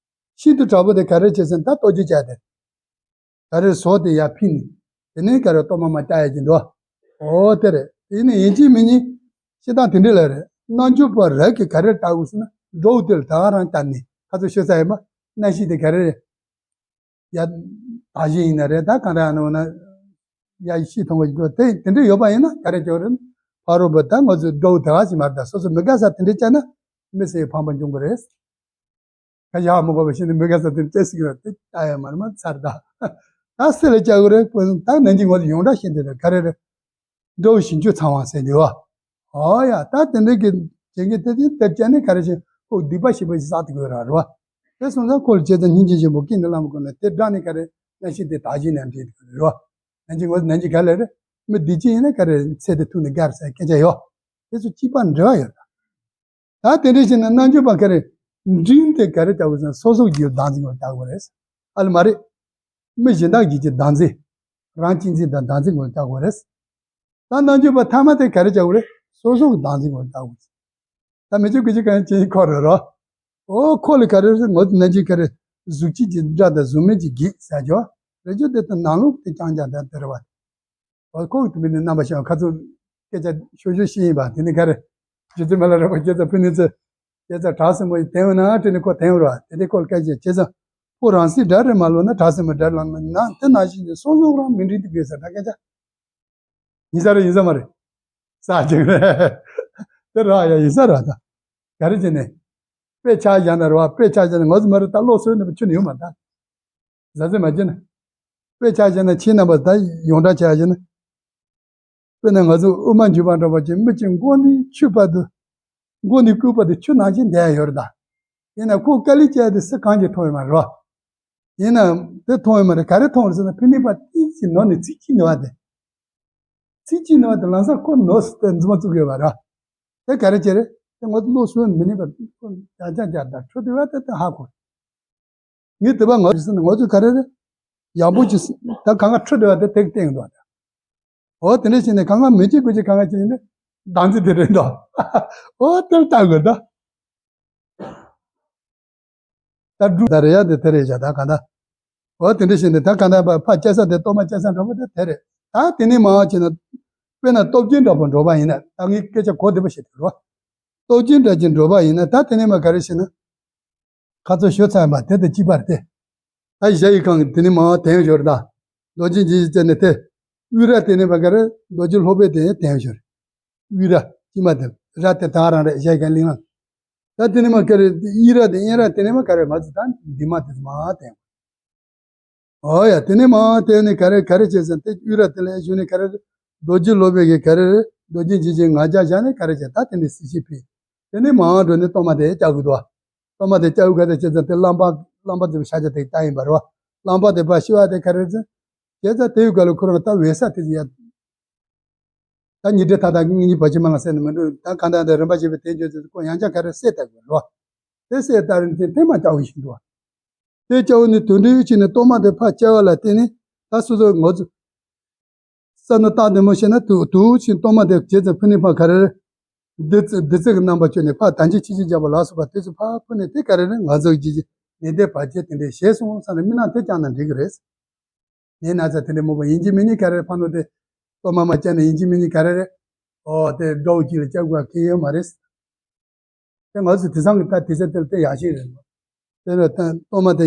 ཤིན་ཏུ་དྲག་པོ་དེ་ག་རེ་བྱེད་ཟེར་ན་ད་རྟོགས་བརྗོད་བྱ་དེ། ག་རེ་བཟོ་དེ་ཡར་ཕུད་ནས། དེ་ནས་ག་རེ་གཏོར་མ་མ་བཏགས་ཡ་གྱིན་འདུག་འོ་དེ་རེད། དེ་ནས་ཡིན་གཅིག་མིན་གཉིས། ཤི་སྟངས་དེ་འདྲ་ལ་རེད། རྣལ་འབྱོར་པ་རབ་ཀྱིས་ག་རེ་བལྟ་དགོས་ཟེར་ན་འགྲོ་དེ་ལ་ད་རང་བལྟ་ནས་ཁ་ཚོ་ཤོད་ས་ཡིན་པ། རྣམ་ཤེས་དེ་ག་རེ་རེད། ཡ། ད་གཞི་ཡིན་ན་རེད། ད་གང་འདྲ་ནོ་ན། ཡ་ཤི་མཐོང་བ་ཞིག་དེ་དེ་འདྲ་ཡོད་པ་ཡིན་ན་ག་རེ་བྱེད་རེད། ཕ་རོལ་པོ་ད་ང་ཚོའི་དགྲ་བོ་དེ་ག་ཞིག་མ་རེད། ད་སོ་སོ་མི་དགའ་ས་དེ་འདྲ་བྱས་ན་མི་སེར་ཕངས་པ་འབྱུང་གི་རེད། ཁ་ཡག་མི་དགོས་པ་བྱས་ནས་མི་དགའ་ས་དེ་འདྲ་བྱས་སྲིད་ཀྱི་རེད། དེ་ལྟ་ཡ་མ་རེད། མ་ཚར་ད། ད་སེ་ལ་བཅའ་གི་རེད། ད་ནན་གྱིས་ང་ཚོ་ཡོངས་གྲགས་བཤད་འདོད་རེད། ག་རེ་རེད། འགྲོ་བཞིན་བཅུ་ཚང་བ་ཟེར་འདི་བ། ཨོ་ཡ། ད་དེ་འདྲ་གི་བྱེད་མཁན་དེ་དེ་དེབ་ཅན་ནི་ག་རེ་བྱེད། ཁོ་སྡིག་པ་ཞེ་པོ་ཞིག་བསགས་ཏེ་དགོས་ར་རེད་བ། དེ་སོང་ཙང་ཁོ་ལ་བྱས་ཙང་སྙིང་རྗེ་ཆེན་པོ་ཀུན་ཏུ་བླ་མ་ཁོ་ན་དེ་སྒྲ་ནི་ག་རེ་གནས་ཤིང་དེ་དག་ཅིང་ནས་འདྲེས་དགོས་རེད་བ། ནན་གྱིས་ངོ་ནན་གྱིས་ག་ལེ་རེད། མི་སྡིག་ཅན་ཡིན་ན་ག་རེ་ཚེ་འདི་ཐུག་ནས་དགའ་རེད་ཟེར་སྐད་ཆ་ཡོད། དེ་ཚོ་གཅིག་པ་འབྲེལ་བ་ཡོད་ད། ད་དེ་འདྲ་བྱས་ན་རྣལ་འབྱོར་པ་ག་རེ་འབྲིང་དེ་ག་རེ་ལྟ་བུ་ཟེར་ན་སོ་སོ་རྒྱུད་བདག་འཛིན་ངོ་ལྟ་བུ་རེད། ཨ་ལ་མ་རེད། མི་གཞན་དག་རྒྱུད་ཀྱི་བདག་འཛིན། རང་གཅེས་འཛིན་དང་བདག་འཛིན་ངོ་ལྟ་བུ་རེད། ད་རྣལ་འབྱོར་པ་ཐ་མ་དེ་ག་རེ་ལྟ་བུ་རེད། སོ་སོ་གི་བདག་འཛིན་ངོ་ལྟ་བུ་རེད། ད་མི་ཆོས་དགེ་བཅུ་གང་ཅན་ཁོ་རེ་རོ། ཨོ་ཁོ་ལ་ག་རེ་རེད། ངོ་ནན་གྱིས་ག་རེ་གཟུགས་བྱད་ཀྱི་སྒྲ་དང་གཟུགས་མེད་ཀྱི་གེགས་ཟེར་ཅོ། རེ་ཅོ་དེ་དང་ནང་ལོགས་དེ་རྐྱང་རྐྱང་དེ་དེ་རེད་བ། ཨོ་ཁོ་གི་དུ་མི་ནི་རྣམ་པ་ཤེས་པ་ཁ་ཚུགས་སྐད་ཆ་ཤོ་ཤོ་ཤེས་ཡིན་པ། དེ་ནི་ག་རེ། རྗེ་བཙུན་མི་ལ་རས་པ་ཁྱེད་ཚོ་ཕུ་ནུ་ཚོ་ཁྱེད་ཚོ་བྲག་སྲིན་མོ་ཡི་དེང་བ་ན་དྲི་ནི་ཁོ་དེང་བ་རེད་བ། དེ་དེ་ཁོ་ལ་སྐད་ཆ་ཁྱེད་ཚོ་ཕོ་རང་སྲིད་དགྲ་རེད་མ་ལོ་ན་བྲག་སྲིན་མོ་དགྲ་ལ་མི་ན་དེ་ན་བཞིན་དུ་སོང་སོང་རང་མི་འགྲིག་དུ་དགོས་ས་ད་སྐད་ཆ། ཡིན་ས་རེད་ཡིན་ས་མ་རེད། ས་ཅིག་རེད། དེ་ར་ཡ་ཡིན་ས་ར་ད། ག་རེ་བྱས་ནས། དཔེ་ཆ་བཞག་ན་ར་བ་དཔེ་ཆ་བཞག་ན་ང་ཚོ་མ་རེད་ད་བློ་གསོས་ནས་ཁྱོན་ནས་ཡོད་མ་ད། ཟ་ཟི་མ་བྱས་ན། དཔེ་ཆ་བཞག་ན་ཁྱེད་རྣམ་པ་ད་ཡོངས་གྲགས་ཆ་བཞག་ན། དཔེར་ན་ང་ཚོ་དབུ་མ་འཇུག་པ་འདྲ་བ་ཅིག་མི་གཅིག་མགོ་ནས་མཆུ་བར་དུ། མགོ་ནས་རྐུ་བར་དུ་ཆུ་ནང་བཞིན་བསྡད་ཡོད་རེད་ད། ཡིན་ན་ཁོ་དཀའ་ལས་བྱས་ཏེ་སུ་གང་གིས་མཐོང་ཡོད་མ་རེད་བ། ཡིན་ན་དེ་མཐོང་ཡོད་མ་རེད། ག་རེ་མཐོང་རེད་ཟེར་ན་ཕི་ནི་པ་ཏི་ཅི་ནོར་ནས་ཚིག་གཅིག་ནོར་བ་དེ། ཚིག་གཅིག་ནོར་བ་དེ་ལམ་སང་ཁོ་ནོར་སུ་དེ་འཛུལ་མ་བཙུགས་ཡོད་པ་ར། དེ་ག་རེ་བྱས་རེད། དེ་ངོ་བློ་སུ་མི་ནུས་པ་ཁོ་རྒྱ་རྒྱ་རྒྱ་ད་ཁྲོ་དེ་བ་དེ་དེ་ཧ་གོ། ངས་དེ་བ་ངོ་རེ་ཟེར་ན་ངོ་ཚོས་ག་རེ་རེད། ཡག་པོ་ཅིག་ད་གང་ག་ཁྲོ་དེ་བ་དེ་དེ་གི་སྟེང་དུ་བ་དེ། འོ་དེ་འདྲ་བྱས་ནས་གང་ག་མི་གཅིག་དགུ་གཅིག་གང་ག་བྱས་ནས་བདག་འཛིན་དེ་རེད་འདུག་འོ་དེར་ལྟ་དགོས་ད། ད་འབྲུ་ད་རེ་ཡ་དེ་དེ་རེད་བཞག་ད་ག་ད། འོ་དེ་འདྲ་བྱས་ནས་ད་ག་ད་ཕ་ཕ་སྐྱེ་ས་དེ་སྟོབས་མ་སྐྱེ་ས་འདྲ་པོ་དེ་དེ་རེད། ད་དེ་ནས་མང་བ་བྱས་ན། དཔེར་ན་སྟོབས་ཆེན་འདྲ་པོ་འགྲོ་པ་ཡིན་ན་ད་ངས་སྐད་ཆ་གོ་བདེ་པོ་བཤད་དེ་རོ། སྟོབས་ཆེན་འདྲ་ཅིག་འགྲོ་པ་ཡིན་ན་ད་དེ་ནས་མ་ག་རེ་བྱས་ན། ཁ་ཚོ་ཞོ་ཚ་ཡིན་པ་དེ་དང་གཅིག་པ་རེད་དེ། ད་གཞལ་ཡས་ཁང་གི་དེ་ནས་མང་བ་དེ་ཡང་ཞོ་རེད་ད། རྡོ་རྗེ་འཇིགས་བྱེད་ཅན་ནི་དེ། དབུས་ར་དེ་ནས་མ་ག་རེ་རྡོ་རྗེ་སློབ་དཔོན་དེ་ཡང་དེ་ཡང་ཞོ་རེད། དབུས་ར་གཅིག་མ་དེ་ར་དེ་ད་རང་རེད་གཞལ་ཡས་ཁང་གླིང་རང་། ད་དེ་ནས་མ་ག་རེ་དབྱི་ར་དེ་དབྱིན་ར་དེ་ནས་མ་ག་རེ་ང་ཚོ་ད་འདི་མ་དེ་ཚོ་མ་དེ་ཡང་། ཨོ་ཡ་དེ་ནས་མ་དེ་ནས་ག་རེ་ག་རེ་བྱས་ཟེར་ན་དེ་དབུས་ར་དེ་ལ་ཞུ་ནས་ག་རེ་རེད། རྡོ་རྗེ་སློབ་དཔོན་གྱིས་ག་རེ་རེད། རྡོ་རྗེ་འཇིགས་བྱེད་ང་རྒྱལ་བཞག་ནས་ག་རེ་བྱས་ད་དེ་ནས་སྲིད་ཞི་ཕུལ། དེ་ནས་མ་འགྲོ་ནས་གཏོར་མ་དེ་བཅའ་དགོས་འདུག་གཏོར་མ་དེ་བཅའ་དགོས་ག་དེ་བྱས་ཙང་དེ་རླངས་པ་རླངས་པ་དེ་ཤ་ཆ་དེ་བཏང་ཡིན་པ་རེད་བ། རླངས་པ་དེ་ཕར་ཤི་བ་དེ་ག་རེ་ཟེར། བྱས་ཙང་དེའི་སྐབས་ལ་ཁོ་རང་ད་འོད་གསལ་དེ་ཡ། ད་ཉི་ཁྲི་ཐག་ཐག་ངེད་གཉིས་བར་ཆད་མ་ལ་སེལ་ནི་མི་འགྲོ། ད་གང་ལྟར་ད་རིམ་པ་བྱས་པའི་དེ་བརྗོད་ཚེ་ཁོ་ཡང་བསྐྱར་ག་རེ་སེལ་ལྟ་དགོས་རེད་བ། དེ་སེལ་ལྟ་རིན་ཆེན་ཐེངས་མ་བཅའ་བ་ཞིག་འདུག་བ། དེ་བཅའ་བ་ནི་དོན་འགྲེལ་ཡོད་ཕྱིན་ནས་གཏོར་མ་དེ་ཕར་བཅའ་བ་ལ་བརྟེན་ནས་ད་སོ་སོ་ངོ་ཚོ། བསམ་བློ་བཏང་བདེ་མོ་བྱས་ན་དུ་དུ་ཕྱིན་གཏོར་མ་དེ་བྱས་ཙང་ཕུ་ནུས་ཕར་ག་རེ་རེད། བདུད་རྩི་བདུད་རྩི་གི་རྣམ་པ་བཅོས་ནས་ཕར་ད་ཅི་ཆི་ཆི་བརྒྱབ་པ་ལ་སོགས་པ་དེ་ཚོ་ཕར་ཕུ་ནས་དེ་ག་རེ་རེད་ང་ཚོ་གི་ནད་དེ་བར་ཆད་དེ་འདྲས་བྱས་སོང་བསམ་ནས་མི་ནང་དེ་བསྐྱངས་ན་འགྲིག་གི་རེད། ནད་ན་ཚ་དེ་འདྲས་མོ་པ་ཡིན་གཅིག་མིན་གཉིས་ག་རེ་རེད་ཕ་ནོ་དེ། གཏོར་མ་མ་བཅའ་ནས་ཡིན་གཅིག་མིན་གཉིས་ག་རེ་རེད། ཨོ་དེ་དགྲ་བོ་གཅིག་ལ་བཅའ་དགོས་པ་གལ་ཡོད་མ་རེད། དེ་ང་ཚོ་དེང་སང་གི་ད་དེ་ཚེ་དེ་ལ་དེ་ཡག་ཤོས་རེད། དེ་ལ་ད་གཏོར་མ་དེ་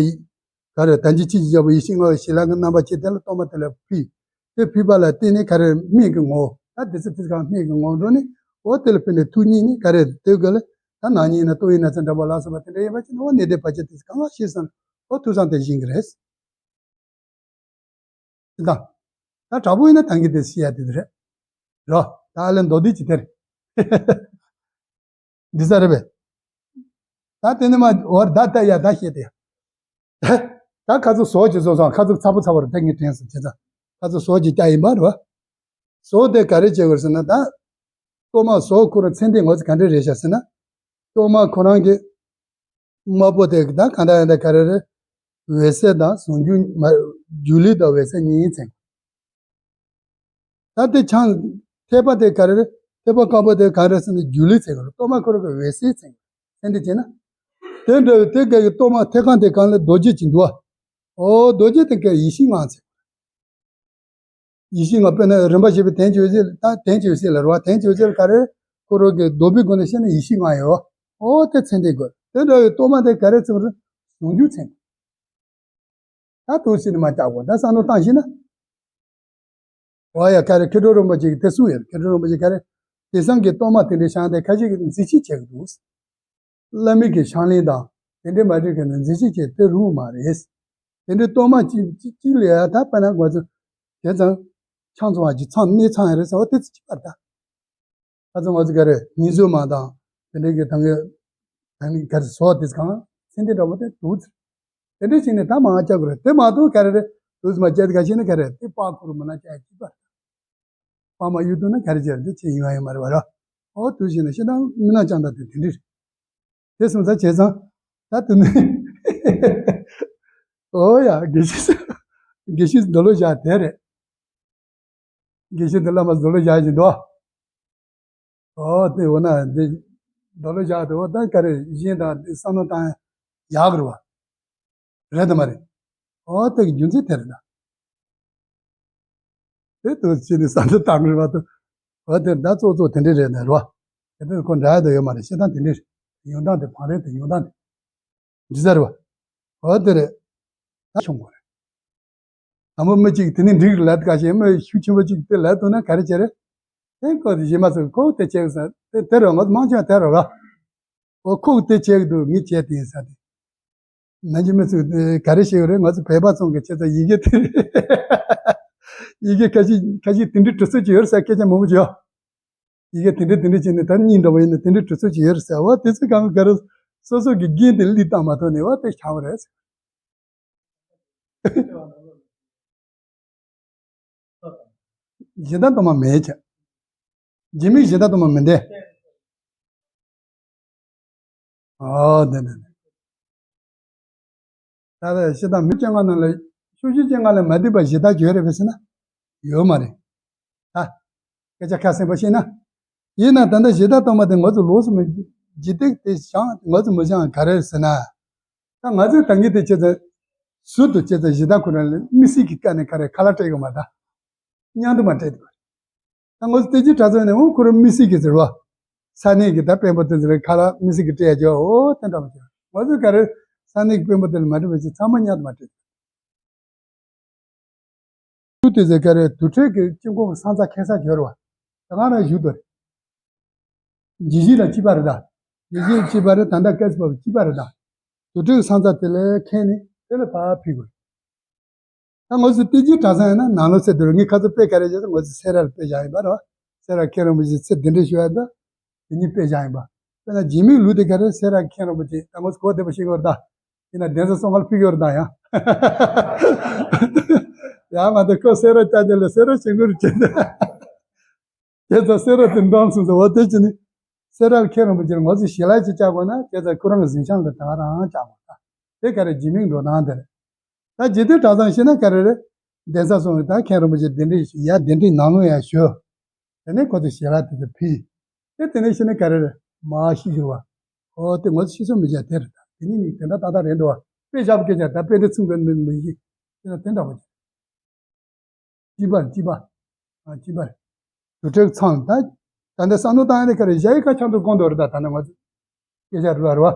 ག་རེ་ད་ཅི་ཆི་ཆི་བརྒྱབ་པ་ཡེ་ཤེས་ལྔ་བའི་ཞལ་ལག་གི་རྣམ་པ་ཅན་དེ་ལ་གཏོར་མ་དེ་ལ་ཕུལ། དེ་ཕུལ་པ་ལ་བརྟེན་ནས་ག་རེ་སྨན་གྱི་ངོ་བོ་ད་དེ་ཚེ་དེ་གང་སྨན་གྱི་ངོ་བོ་འགྲོ་ནས་འོ་དེ་ལ་ཕུལ་ནས་ཐུགས་ཉིད་ནས་ག་རེ་དེ་ག་ལ་ད་ནག་ཉེས་ན་ལྟོ་ཡིན་ན་ཚེ་འདྲ་པོ་ལ་སོགས་པ་དེ་འདྲ་ཡིན་པ་ཅི་ན་འོ་ནད་དེ་བར་ཆད་དེ་ཚེ་གང་ག་ཤེས་སོང་འོ་ཐུགས་བསམ་དེ་བཞེངས་གི་རེད། དེ་དང་། ད་དྲག་པོ་ཡིན་ན་ཐང་གི་དེ་ཤི་ཡ་དེ་དེ་རེད། རོ། ད་ཨ་ལེ་མདོ་སྡེ་ཅི་དེ་རེད། འདི་ས་རེད་པས། ད་དེ་ནི་མ་འོར་ད་ལྟ་ཡ་ད་ཤེས་དེ། ད་ཁ་ཚུགས་ཟོག་ཅིག་བཟོ་སོང་ཁ་ཚུགས་ཚ་པོ་ཚ་པོ་རེད་ད་ངས་དྲན་སོང་བྱས་ཙང་། ཁ་ཚུགས་ཟོག་ཅིག་བཀྱག་ཡིན་པ་རེད་བ། ཟོག་དེ་ག་རེ་བྱེད་དགོས་ཟེར་ན་ད། གཏོར་མ་ཟོག་ཁོ་རང་ཚན་དེ་ངོ་ཚ་ག་འདྲ་རེད་ཤག་ཟེར་ན། གཏོར་མ་ཁོ་རང་གི་དམར་པོ་དེ་ད་གང་ལྟར་ཡང་ད་ག་རེ་རེད། འོད་གསལ་དང་ཟུང་འཇུག་མ། སྒྱུ་ལུས་དང་འོད་གསལ་གཉིས་ཚན། ད་དེ་ཆང་། ཐེག་པ་དེ་ག་རེ་རེད། ཐེག་པ་དཀར་པོ་དེ་ག་རེ་ཟེར་ན་སྒྱུ་ལུས་ཚན་ག་རེ་གཏོར་མ་ཁོ་རང་གི་འོད་གསལ་ཚན། ཚན་དེ་བྱས་ན། དེ་འདྲ་བའི་དེ་ག་གི་གཏོར་མ་ཐེག་རྐང་དེ་གང་ལ་རྡོ་རྗེ་ཅིག་འདུག་བ། ཨོ་རྡོ་རྗེ་དེ་ག་ཡེ་ཤེས་ལྔ་ཚན། ཡེ་ཤེས་ལྔ་དཔེར་ན་རིམ་པ་བཞི་པའི་དོན་གྱི་འོད་གསལ་ད་དོན་གྱི་འོད་གསལ་ལ་རེད་བ། དོན་གྱི་འོད་གསལ་ལ་ག་རེ། ཁོ་རང་གི་ལྡོག་པའི་སྒོ་ནས་བཤད་ན་ཡེ་ཤེས་ལྔ་ཡོད། ཨོ་དེ་ཚན་དེ་དགོས། དེ་འདྲ་བའི་གཏོར་མ་དེ་ག་རེ་ཚན་རེད། ཟུང་འཇུག་ཚན། ད་དུ་ཕྱིན་ནས་མ་བཅག་གོ་ད་བསམ་བློ་བཏང་ཤེས་ན། ཨོ་ཡ་ག་རེ་མཁས་གྲུབ་རིན་པོ་ཆེ་གི་དེ་གསུངས་ཡོད། མཁས་གྲུབ་རིན་པོ་ཆེ་ག་རེ། དེང་སང་གི་གཏོར་མ་དེ་འདྲའི་བཤམས་ཏེ་ཁ་ཤས་ཀྱིས་མཛེས་བྱེད་བྱེད་ཀྱི་འདུག། བླ་མའི་གི་ཕྱག་ལེན་དང་དེ་འདྲའི་མ་འདྲ་གི་ནི་མཛེས་བྱེད་བྱེད་དེ་རུང་མ་རེད། དེ་འདྲའི་གཏོར་མ་གཅིག་གཅིག་གཅིག་ལ་ཡ་ད་དཔེར་ན་ང་ཚོ་དེ་ཙང་ཆང་བཙོང་བ་གྱི་ཚང་གནས་ཚང་ཡ་རེད་ཟེར་བ་དེ་ཚོ་གཅིག་པ་རེད་ད། ཁ་ཚོ་ང་ཚོ་ག་རེ་ཉིན་བཟོ་མ་དང་དེ་འདྲའི་གི་ད་གི་ད་གི་ག་རེ་བཟོ་དེ་གང་ཚན་དེ་འདྲ་བོ་དེ་འདུག་ཚེ། དེ་འདྲ་བྱས་ནས་ད་མང་བ་བཅག་དགོས་རེད། དེ་མ་གཏོགས་ག་རེ་རེད། དུས་མ་བཅད་ག་བྱས་ནས་ག་རེ་དེ་པགས་ཁུར་མི་ན་བཅག་གཅིག་པ་རེད། པགས་མ་གཡུག་ཐུབ་ན་ག་རེ་བྱས་རེད། འདི་ཆེ་ཡོང་ཡ་ཡོད་མ་རེད་བ་ར། ཨོ་དུས་བྱས་ནས་ཤི་ད་མི་ན་ཅང་ད་དེ་དེ་འདྲ་རེད། དེ་སོང་ཙང་བྱས་ཙང་ད་དེ་ནས་ཨོ་ཡ་དགེ་བཤེས་དགེ་བཤེས་འདི་ལོ་བཞག་དེ་རེད། དགེ་བཤེས་དེ་བླ་མ་ཟོ་ལོ་བཞག་བཞིན་འདུག། ཨོ་དེ་འོ་ན་འདི་རྡོ་ལོ་བཞག་དེ་འོ་ད་ག་རེ་གཞན་དང་བསམ་བློ་བཏང་ཡག་རེད་བ། རེད་དམ་མ་རེད། ཨོ་དེ་གི་རྒྱུ་མཚན་དེ་རེད་ད། དེ་དུ་ཕྱིན་ནས་བསམ་བློ་བཏང་རེད་བ་དུ། ཨོ་དེ་ད་གཙོ་གཙོ་དེ་འདྲ་རེད་ན་རེད་བ། དེ་དུ་ཁོ་འདྲ་ཡ་དུ་ཡོད་མ་རེད། བཤད་སྟངས་དེ་འདྲ་རེད། ཡོང་སྟངས་དེ་བང་རེད་དེ་ཡོང་སྟངས་དེ། འདི་ཟེར་བ། འོ་དེ་རེད། ད་བྱུང་བ་རེད། དང་པོ་མི་གཅིག་དེ་ནི་འགྲིག་ལབ་དཀའ་ཞེ་མི་ཤུགས་ཆེན་པོ་གཅིག་དེ་ལབ་ཐུབ་ན་ག་རེ་བྱེད་རེད། དེ་ཁོ་དེ་གཞན་མ་ཚོས་ཁོ་དེ་བྱེད་ཟེར་དེ་དེ་རེད། ང་ཚོ་མང་ཆེ་བ་དེ་རེད་ར། འོ་ཁོ་དེ་བྱེད་འདུག་ངས་བྱས་དེ་ཡིན་ཟེར་དེ། ནང་གི་མི་ཚོས་དེ་ག་རེ་བཤད་ཡོད་རེད། ང་ཚོ་བོད་པ་ཚོ་གི་ཆེད་དུ་ཡི་གེ་དེ་ཡི་གེ་ཁ་ཤས་ཁ་ཤས་དེ་འདྲའི་གྲུབ་ཚུལ་ཅིག་ཡོད་རེད་ཟེར་སྐད་ཆ་མང་པོ་བརྗོད། ཡི་གེ་དེ་འདྲ་དེ་འདྲ་བྱས་ནས་ད་གཉིས་འདྲ་བོ་ཡིན་ན་དེ་འདྲའི་གྲུབ་ཚུལ་ཅིག་ཡོད་རེད་ཟེར་བ་དེ་ཚོ་གང་ག་རེ་སོ་སོ་གི་འགན་དེ་ལི་བཏང་མ་ཐུབ་ནས་བ་དེ་ཆགས་པ་རེད། གཞི་བདག་གཏོར་མ་མེད་ཀྱང་། འཇིགས་མེད་གཞི་བདག་གཏོར་མ་མི་འདེ། ཨོ་འདི་འདི་འདི། ད་ལྟ་གཞི་བདག་མི་བཅོ་ལྔ་ནང་ལ་ཕྱོགས་བཞི་བཅོ་ལྔ་ལས་མ་འདས་པ་གཞི་བདག་ཡོད་རེད་པས་ཟེར་ན། ཡོད་མ་རེད། ད་སྐད་ཆ་ཁ་སེང་པོ་བཤད་ན། ཡིན་ན་ད་ལྟ་གཞི་བདག་གཏོར་མ་དེ་ང་ཚོ་ལོགས་སུ་མི་འཇིག་སྟེགས་དེ་བཞེངས་ང་ཚོ་མི་བཞེངས་ག་རེ་ཟེར་ན། ད་ང་ཚོའི་ད་གིན་དེ་བྱས་ཙང་ཟུར་དུ་བྱས་ཙང་གཞི་བདག་ཁོ་རང་ལ་མི་སྲིད་ཀྱི་ཀ་ནས་ག་རེ་ཁ་ལག་སྤྲད་ཡོད་མ་ད། མཉམ་དུ་མ་སྤྲད་དགོས། ད་ང་ཚོ་བསྟན་འཛིན་གྲྭ་ཚང་ནས་འོ་ཁོ་རང་མི་སྲིད་ཀྱི་ཟེར་བ། ས་གནས་ཀྱི་ད་དཔོན་པོ་དེ་ཚོ་ལ་ཁ་ལག་མི་སྲིད་ཀྱི་སྤྲད་ཡ་ཅོ་འོ་དེ་འདྲ་མ་བྱས། ང་ཚོས་ག་རེ་ས་གནས་ཀྱི་དཔོན་པོ་དེ་ལ་མ་སྤྲད་པ་བྱས་ཚང་མ་མཉམ་དུ་མ་སྤྲད། ཚུལ་དེ་ཚོ་ག་རེ་དུར་ཁྲོད་ཀྱི་དཀྱིལ་འཁོར་གྱི་སྲང་ཚ་ཁེ་ས་གྱོར་བ། ད་ག་རང་བཞུགས་དོ་རེད། ཇི་ཞིག་ལ་སྐྱིད་པ་རེད་ད། ཇི་ཞིག་སྐྱིད་པ་རེད་ད་ལྟ་སྐད་ཆ་པ་སྐྱིད་པ་རེད་ད། དུར་ཁྲོད་ཀྱི་སྲང་ཚ་དེ་ལས་ཁེན་ནས་དེ་ལ་ཕར་ཕུད་དགོས། ད་ང་ཚོ་བསྟན་འཛིན་གྲྭ་ཚང་ཡིན་ན་ནང་ལོགས་ཚེ་འདི་རུ་ངས་ཁ་ཚོ་དཔེ་ག་རེ་བྱས་ཏེ་ང་ཚོ་སེ་ར་ལ་དཔེ་བཞག་ཡིན་པ་རེད་བ། སེ་ར་མཁན་རིན་པོ་ཆེ་ཚེ་འདི་འདྲའི་ཞུ་ཡ་ད། དེ་ཉིད་དཔེ་བཞག་ཡིན་པ། དཔེར་ན་འཇིགས་མེད་ལུགས་དེ་ག་རེ་སེ་ར་མཁན་རིན་པོ་ཆེ་ད་ང་ཚོ་གོ་བདེ་པོ་ཤེས་ཀྱི་ཡོད་རེད་ད། ཡིན་ན་གདན་ས་གསུམ་ཀ་ལ་ཕུལ་གྱི་ཡོད་རེད་ད་ཡང་། ཡང་མ་གཏོགས་ཁོ་སེ་ར་ལྕགས་རྒྱབ་ལ་སེ་ར་བྱེད་དགོས་རེད་བྱས་ཏེ། དེ་ཚོ་སེ་ར་དེ་འགྲམ་སོང་ཚེ་འོ་དེ་ཅི་ནི། སེ་ར་མཁན་རིན་པོ་ཆེར་ང་ཚོས་ཞལ་ལག་ཅིག་བཅག་དགོས་ན་དེ་ཚོ་ཁོ་རང་གི་གཟིམ་ཤང་ལ་ད་ག་རང་བཅག་དགོས་ད། དེ་ག་རེ་འཇིགས་མེད་འགྲོ་སྟངས་དེ་རེད། ད་འཇིག་རྟེན་གྲྭ་ཚང་ཤེས་ན་ག་རེ་རེད། གདན་ས་སོང་བས་ད་མཁན་རིན་པོ་ཆེ་གདན་འདྲེན་ཞུ་ཡ་གདན་འདྲེན་ནང་ལོགས་ཡ་ཞུ། དེ་ནས་ཁོ་ཚོས་ཞལ་ལག་དེ་ཚོ་ཕུལ། དེ་དེ་ནས་ཤེས་ན་ག་རེ་རེད་མ་ཤི་གྱུར་བ། ཨོ་དེ་ངོ་ཚ་ཤི་སོང་མི་བྱ་དེ་རེད་ད། དེ་ཉིད་ནི་དེ་འདྲ་ཏག་ཏག་རེད་འདུག་བ། དཔེ་བཞག་པ་སྐད་ཆ་ད་དཔེ་འདི་ཚུགས་པའི་མི་མི་ཡིན། དེ་ན་དེ་འདྲ་བ། སྐྱིད་པ་སྐྱིད་པ། ཨ་སྐྱིད་པ། དུར་ཁྲོད་ཚང་ད། ད་འདི་བསམ་བློ་བཏང་ཡ་ནི་ག་རེ་ཞ་ཡི་ཁ་ཆང་དུ་དགོངས་འདུག་རེད་ད། ད་ནི་ང་ཚོ། སྐད་ཆ་རེད་བ་རེད་བ།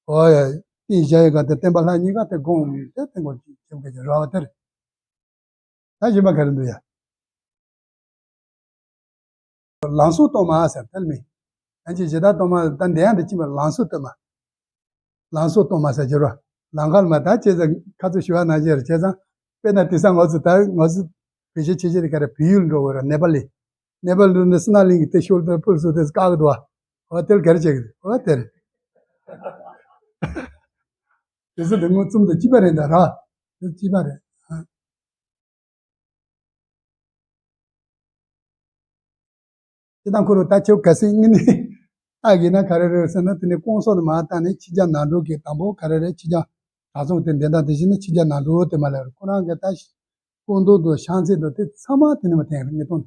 ཨོ་ཡ། དེ་ཞ་ཡི་ཁ་དེ་བསྟན་པ་ལྷ་གཉིས་ཀ་དེ་དགོངས་མི་དེ་བསྟན་དགོངས་ཀྱི་ཁྱེད་སྐད་ཆ་རེད་བ་དེ་རེད། ད་གཞན་པ་ག་རེ་འདུག་ཡ། ལང་ཚོ་གཏོར་མ་ཟེར་ཐལ་མེད། ཨན་ཅི་ཇི་ལྟར་གཏོར་མ་ད་འདི་ཡང་འདི་ཅི་མ་ལང་ཚོ་གཏོར་མ། ལང་ཚོ་གཏོར་མ་ཟེར་གྱི་རོ། ལང་ཀར་མ་ད་བྱས་ཙང་ཁ་ཚོ་ཞུ་བ་ནང་བཞིན་རེད་བྱས་ཙང་། དཔེར་ན་དེང་སང་ང་ཚོ་ད་ང་ཚོ་བེད་སྤྱོད་བྱེད་ཀྱི་རེད་ག་རེ་བལ་ཡུལ་འགྲོ་དགོས་རེད་ནེ་པ་ལི། ནེ་པ་ལི་འགྲོ་ནས་སི་ན་གླིང་གི་དེ་ཤོར་དུ་སྤུར་སུ་དེ་བཀག་གི་འདུག་བ། འོ་དེར་ག་རེ་བྱེད་ཀྱི་འོ་དེར། དེ་ཚོ་དེ་ངོ་བཙུམ་དུ་སྐྱིད་པ་རེད་ད་ར། དེ་སྐྱིད་པ་རེད། དེ་དང་ཁོ་རུ་ད་ཁྱེད་ག་སྲིད་ངི་ནི། ཨ་ཡིན་ན་ག་རེ་རེད་ཟེར་ན་དེ་ནི་སྐོང་སོགས་དུ་མ་བཏང་ནས་ཕྱི་རྒྱལ་ནང་འགྲོ་གི་དང་པོ་ག་རེ་རེད་ཕྱི་རྒྱལ་གྲྭ་ཚང་དེ་འདི་འདྲ་དེ་བཞིན་ནི་ཕྱི་རྒྱལ་ནང་འགྲོ་དེ་མ་ལས་རེད་ཁོ་རང་གི་ད་སྐོང་དོན་དུ་ཤང་ཚད་དུ་དེ་ཚང་མ་དེ་ནི་མ་བསྟན་རེད་ངི་དོན་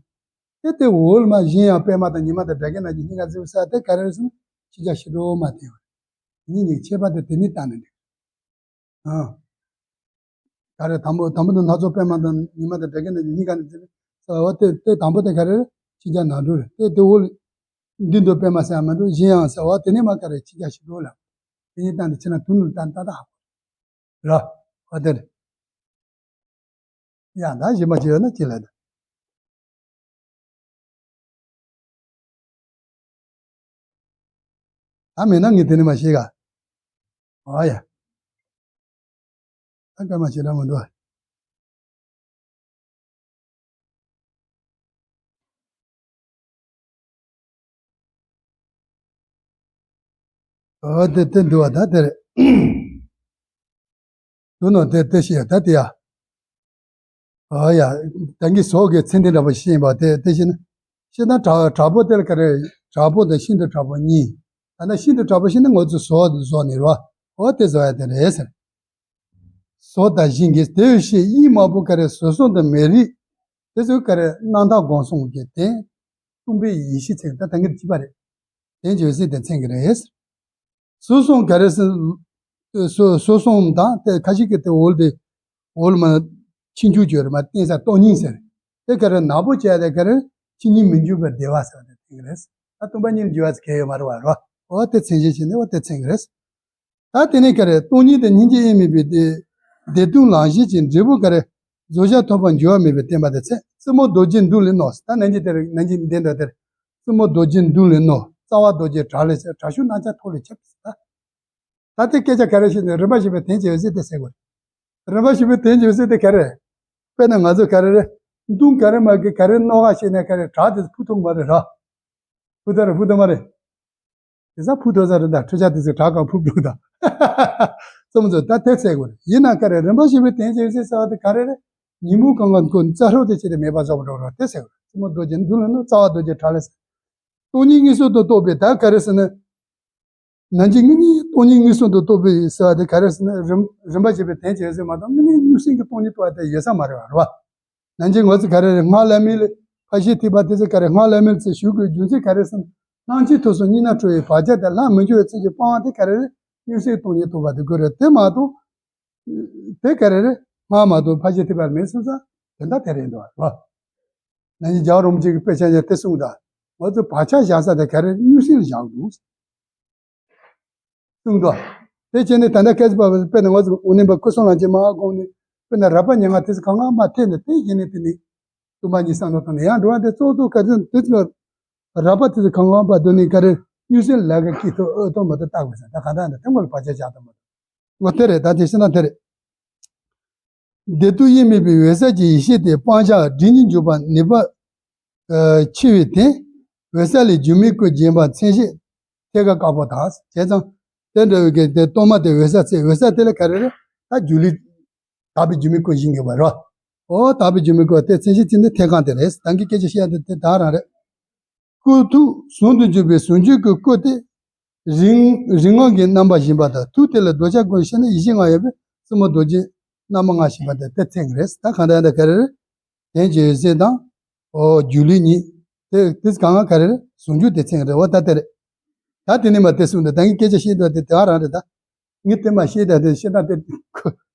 དེ་དེ་འོལ་མ་གཞན་ཡང་པད་མ་དང་ཉི་མ་དང་སྒྲ་གི་ན་གི་སྙིང་ག་ཟེར་ས་དེ་ག་རེ་རེད་ཟེར་ན་ཕྱི་རྒྱལ་ཕྱི་འགྲོ་མ་བསྟན་རེད་ཉིན་གཉིས་ཁྱད་པར་དེ་དེ་ནི་བསྟན་ནི་འདུག་ཨ། ག་རེ་དང་པོ་དང་པོ་དུ་སྣ་ཚོགས་པད་མ་དང་ཉི་མ་དང་སྒྲ་གི་ན་གཉིས་ཀ་ནི་ཟེར་ཟེར་བ་དེ་དེ་དང་པོ་དེ་ག་རེ་ཕྱི་རྒྱལ་ནང་འགྲོ་རེད་དེ་དེ་འོ་མདུན་དུ་པད་མ་ཟེར་མ་འགྲོ་གཞན་ཡང་ཟེར་བ་དེ་ནི་མ་ག་རེ་ཕྱི་རྒྱལ་ཕྱི་འགྲོ་ལ་དེ་ནི་བཏང་དེ་ཕྱི་ན་དུ་ནུ་བཏང་ཏག་ཏག་ཧ་གོ་ར་བ་དེ་རེད། ཡང་ད་གཞན་པ་ཅི་ཡོད་ན་ཅི་ལ་དང་། ད་མེད་ན་ངས་དེ་ནས་མ་ཤེས་ག་ཨ་ཡ། ད་སྐར་མ་ཞེ་དྲག་མི་འདུག་ཨོ་དེ་དེ་འདུག་བ་ད་དེ་རེད། འདུག་ནོ་དེ་དེ་ཤེས་ད་དེ་ཡ། ཨ་ཡ། ད་གིན་ཟོག་གི་ཚད་ལྡན་འདྲ་པོ་ཤེས་ཡིན་པ་དེ་དེ་བཞིན་ཤེས་ན་དྲག་དྲག་པོ་དེ་ལ་ག་རེ། དྲག་པོ་དང་ཤིན་ཏུ་དྲག་པོ་གཉིས། ད་ནི་ཤིན་ཏུ་དྲག་པོ་ཤེས་ན་ང་ཚོ་ཟོག་ཟོག་ནི་རོ། ཨོ་དེ་ཟོག་ཡ་དེ་རེད་ཟེར། ཟོག་དང་ཞིང་གི་དེ་བས་ཤེས་དབྱིངས་མ་བུ་ག་རེ་ཟོག་ཟོང་དང་མེ་རིས། དེ་ཚོ་ག་རེ་རྣམ་དག་སྒོམ་གསུམ་གྱི་དེ། སྟོང་པའི་ཡེ་ཤེས་ཚན་ད་ད་གིན་གཅིག་པ་རེད། དེ་འཇོལ་སྲིད་དེ་མཚན་གྱི་རེད། ཟོག་ཟོང་ག་རེ་ཟེར། ཟོག་ཟོག་ཟོང་དང་དེ་ཁ་ཤས་ཀྱི་དེ་འོལ་དེ། འོལ་མ། ཕྱིན་ཅུང་བརྗོད་རེད་མ་བསྟན་ས་སྟོང་ཉིད་ཟེར། དེ་ག་རེ་ནག་པོ་བྱས་ཏེ་ག་རེ། ཕྱིན་ཉིད་མི་འགྱུར་བའི་བདེ་བ་ཟེར་བ་དེ་དེ་ག་རེད། ད་སྟོང་པ་ཉིད་འགྱུར་བ་ཟེར་གལ་ཡོད་མ་རེད་བ་རོ། འོ་དེ་མཚན་གཞི་བྱས་ནས་འོ་དེ་མཚན་གྱི་རེད། ད་དེ་ནས་ག་རེ་སྟོང་ཉིད་དང་སྙིང་རྗེ་དབྱེར་མེད་པའི་དེ། བདེ་སྟོང་ལམ་བྱེད་ཅིང་འབྲས་བུ་ག་རེ། རྫོགས་བྱང་ཐོབ་པར་འགྱུར་བ་མེད་པའི་བསྟན་པ་དེ་ཚེ་རྩེ་མོ་རྡོ་རྗེ་མདུན་ལས་ནོ། ད་ནན་གྱི་དེར་ནན་གྱི་འདི་འདྲ་དེར། རྩེ་མོ་རྡོ་རྗེ་མདུན་ལས་ནོ། རྩ་བ་རྡོ་རྗེ་བྲག་ལས་ཟེར་དྲག་ཤུལ་རྣམ་ཅན་ཐོག་ལས་ཁྱབ་ཟེར་ད། ད་དེ་སྐད་ཆ་ག་རེ་བཤད་ནས་རིམ་པ་བཞིན་པའི་དོན་བྱེད་ཟེར་དེ་ཟེར་དགོས། རིམ་པ་བཞིན་པའི་དོན་བྱེད་ཟེར་དེ་ག་རེ། དཔེར་ན་ང་ཚོ་ག་རེ་རེད། མདུང་ག་རེ་མ་གི་ག་རེ་རྣོ་ག་བཤད་ན་ག་རེ་བྲག་དེ་ཕུ་ཐུག་མ་རེད་ར། ཕུ་ཐུག་རེད་ཕུ་ཐུག་མ་རེད། དེ་ས་ཕུ་ཐུག་ས་རེད་ད་ཁྲི་ཆ་དེ་ཚོ་བྲག་གང་ཕུབ་འདུག་ད། རྩེ་མོ་ཚོ་ད་དེ་ཟེར་དགོས་རེད། ཡིན་ན་ག་རེ་རིམ་པ་བཞིན་པའི་དོན་བྱེད་ཟེར་ཟེར་བ་དེ་ག་རེ་རེད། ཉིན་མོ་གང་གང་ཁོ་རྩ་ཧྲོག་དེ་བྱས་ཏེ་མེད་པ་བཟོ་བ་འགྲོ་རོགས་དེ་ཟེར་དགོས་རེད། རྩེ་མོ་རྡོ་རྗེ་མདུན་ལས་ནོ། རྩ་བ་རྡོ་རྗེ་བྲག་ལས་ཟེར། སྟོང་ཉིད་དངོས་སུ་དུ་རྟོགས་པའི་ད་ག་རེ་ཟེར་ན། ནན་གྱི་དངོས་གཉེན་སྟོང་ཉིད་མངོན་སུམ་དུ་རྟོགས་པའི་ཟེར་བ་དེ་ག་རེ་ཟེར་ན་རིམ་རིམ་པ་བྱས་པའི་དོན་བྱེད་ཟེར་མ་གཏོགས་དངོས་གནས་དངོས་སེམས་ཀྱི་སྟོང་ཉིད་རྟོགས་པ་དེ་ཡོད་ས་མ་རེད་བ་རེད་བ། ནན་གྱི་ངོ་ཚ་ག་རེ་རེད། སྔགས་བླ་མེད་ལས་ཕར་ཕྱིན་ཐེག་པ་དེ་ཚོ་ག་རེ་སྔགས་བླ་མེད་ཚེ་ཞུགས་དགོས་རྒྱུ་མཚན་ག་རེ་ཟེར་ན་སྣང་མཆེད་ཐོབ་སོང་གཉིས་སྣ་འཁྲུལ་བའི་བག་ཆགས་དེ་ལྷག་མི་འགྱུར་བའི་ཚུལ་གྱིས་སྤང་བ་དེ་ག་རེ་རེད། དངོས་སེམས་སྟོང་ཉིད་རྟོགས་པ་དེ་དགོས་རེད། དེ་མ་གཏོགས། དེ་ག་རེ་རེད། སྔགས་མ་གཏོགས་ཕར་ཕྱིན་ཐེག་པ་མེད་སོང་ཙང་དོན་དག་དེ་རེད་འདུག་བ། ནན་གྱི་རྒྱལ་བ་རིན་པོ་ཆེ་གི་དཔེ་ཆ་ཡང་དེ་གསུངས་དང་། ང་ཚོ་བག་ཆགས་བཞག་ས་དེ་ག་རེ་དངོས་སེམས་ལ་བཞག་འདུག་གསུངས་འདུག་དེ་བྱས་ནས་ད་ལྟ་སྐད་ཆ་པ་དཔེར་ན་ང་ཚོ་འོ་ནི་པ་སྐུ་གསུང་ལ་ཅི་མ་དགོངས་ནས་དཔེར་ན་རགས་པ་ཉེར་ལྔ་དེ་ཚོ་གང་གང་མ་ཐེབས་ནས་དེ་བྱས་ནས་དེ་ནི་སྟོང་པ་ཉིད་བསམ་བློ་བཏང་ནས་ཡང་འགྲོ་བ་དེ་གཙོ་གཙོ་ག་ཚོད་དེ་ཚོ་རགས་པ་དེ་ཚོ་གང་གང་པ་དོན་ནི་ག་རེ་དངོས་སེམས་ལ་ག་སྐྱིད་ཐོག་འོད་ཐོག་མ་ཐོག་བལྟ་དགོས་ས་ད་ག་ད་ནི་དེ་མོ་ལ་བག་ཆགས་བཞག་ཐུབ་མ་ཐུབ། འོ་དེ་རེད། ད་དེ་ཤེས་ན་དེ་རེད། བདེ་སྟོང་དབྱེར་མེད་པའི་འོད་གསལ་གྱི་ཡེ་ཤེས་དེ་སྤང་བྱ་སྒྲིབ་གཉིས་འཇོམས་པ་ནུས་པ་ཆེ་བས་དེ། འོད་གསལ་ལས་སྒྱུ་མའི་སྐུ་བརྗོད་པ་མཚན་གཞི་ཐད་ཀར་དཀའ་བ་དང་། བྱས་ཙང་། དེ་འདྲ་བའི་གི་དེ་གཏོར་མ་དེ་འོད་གསལ་ཚེ་འོད་གསལ་དེ་ལ་ག་རེ་རེད། ད་སྒྱུ་ལུས། དག་པའི་སྒྱུ་མའི་སྐུ་བཞེངས་དགོས་པ་རེད། ཨོ་དག་པའི་སྒྱུ་མའི་སྐུ་དེ་མཚན་གཞི་ཅན་དེ་ཐད་ཀར་དེ་རེད། ད་གིན་སྐད་ཆ་བཤད་དེ་དེ་ད་རང་རེད། སྐུ་ཐུགས་ཟུང་དུ་འཇུག་པའི་ཟུང་འཇུག་གི་སྐུ་སྟེ། རིག་རིག་སྔགས་ཀྱི་རྣམ་པ་བཞིན་པ་དང་ཐུགས་དེ་ལ་གདུལ་བྱ་ཀུན་ཤེས་ནས་ཡེ་ཤེས་ལྔ་ཡོད་པའི་རྩེ་མོ་རྡོ་རྗེ་རྣམ་པ་ལྔ་བཞིན་པ་དེ་དེ་མཚན་གྱི་རེད། ད་གང་ལྟར་ཡང་ད་ག་རེ་རེད། དོན་བྱེད་ཟེར་དང་། ཨོ་སྒྱུ་ལུས་གཉིས། དེ་དེ་གང་ག་ག་རེ་རེད། ཟུང་འཇུག་དེ་མཚན་གྱི་རེད། འོ་ད་དེ་རེད། ད་དེ་ནས་མ་དེ་གསུངས་ཏེ་ད་ངས་སྐད་ཆ་བཤད་འདུག་དེ་དེ་བ་རང་རེད་ད། ངས་དེ་མ་བཤད་ད་དེ་བཤད་ན་དེ་ཁོ་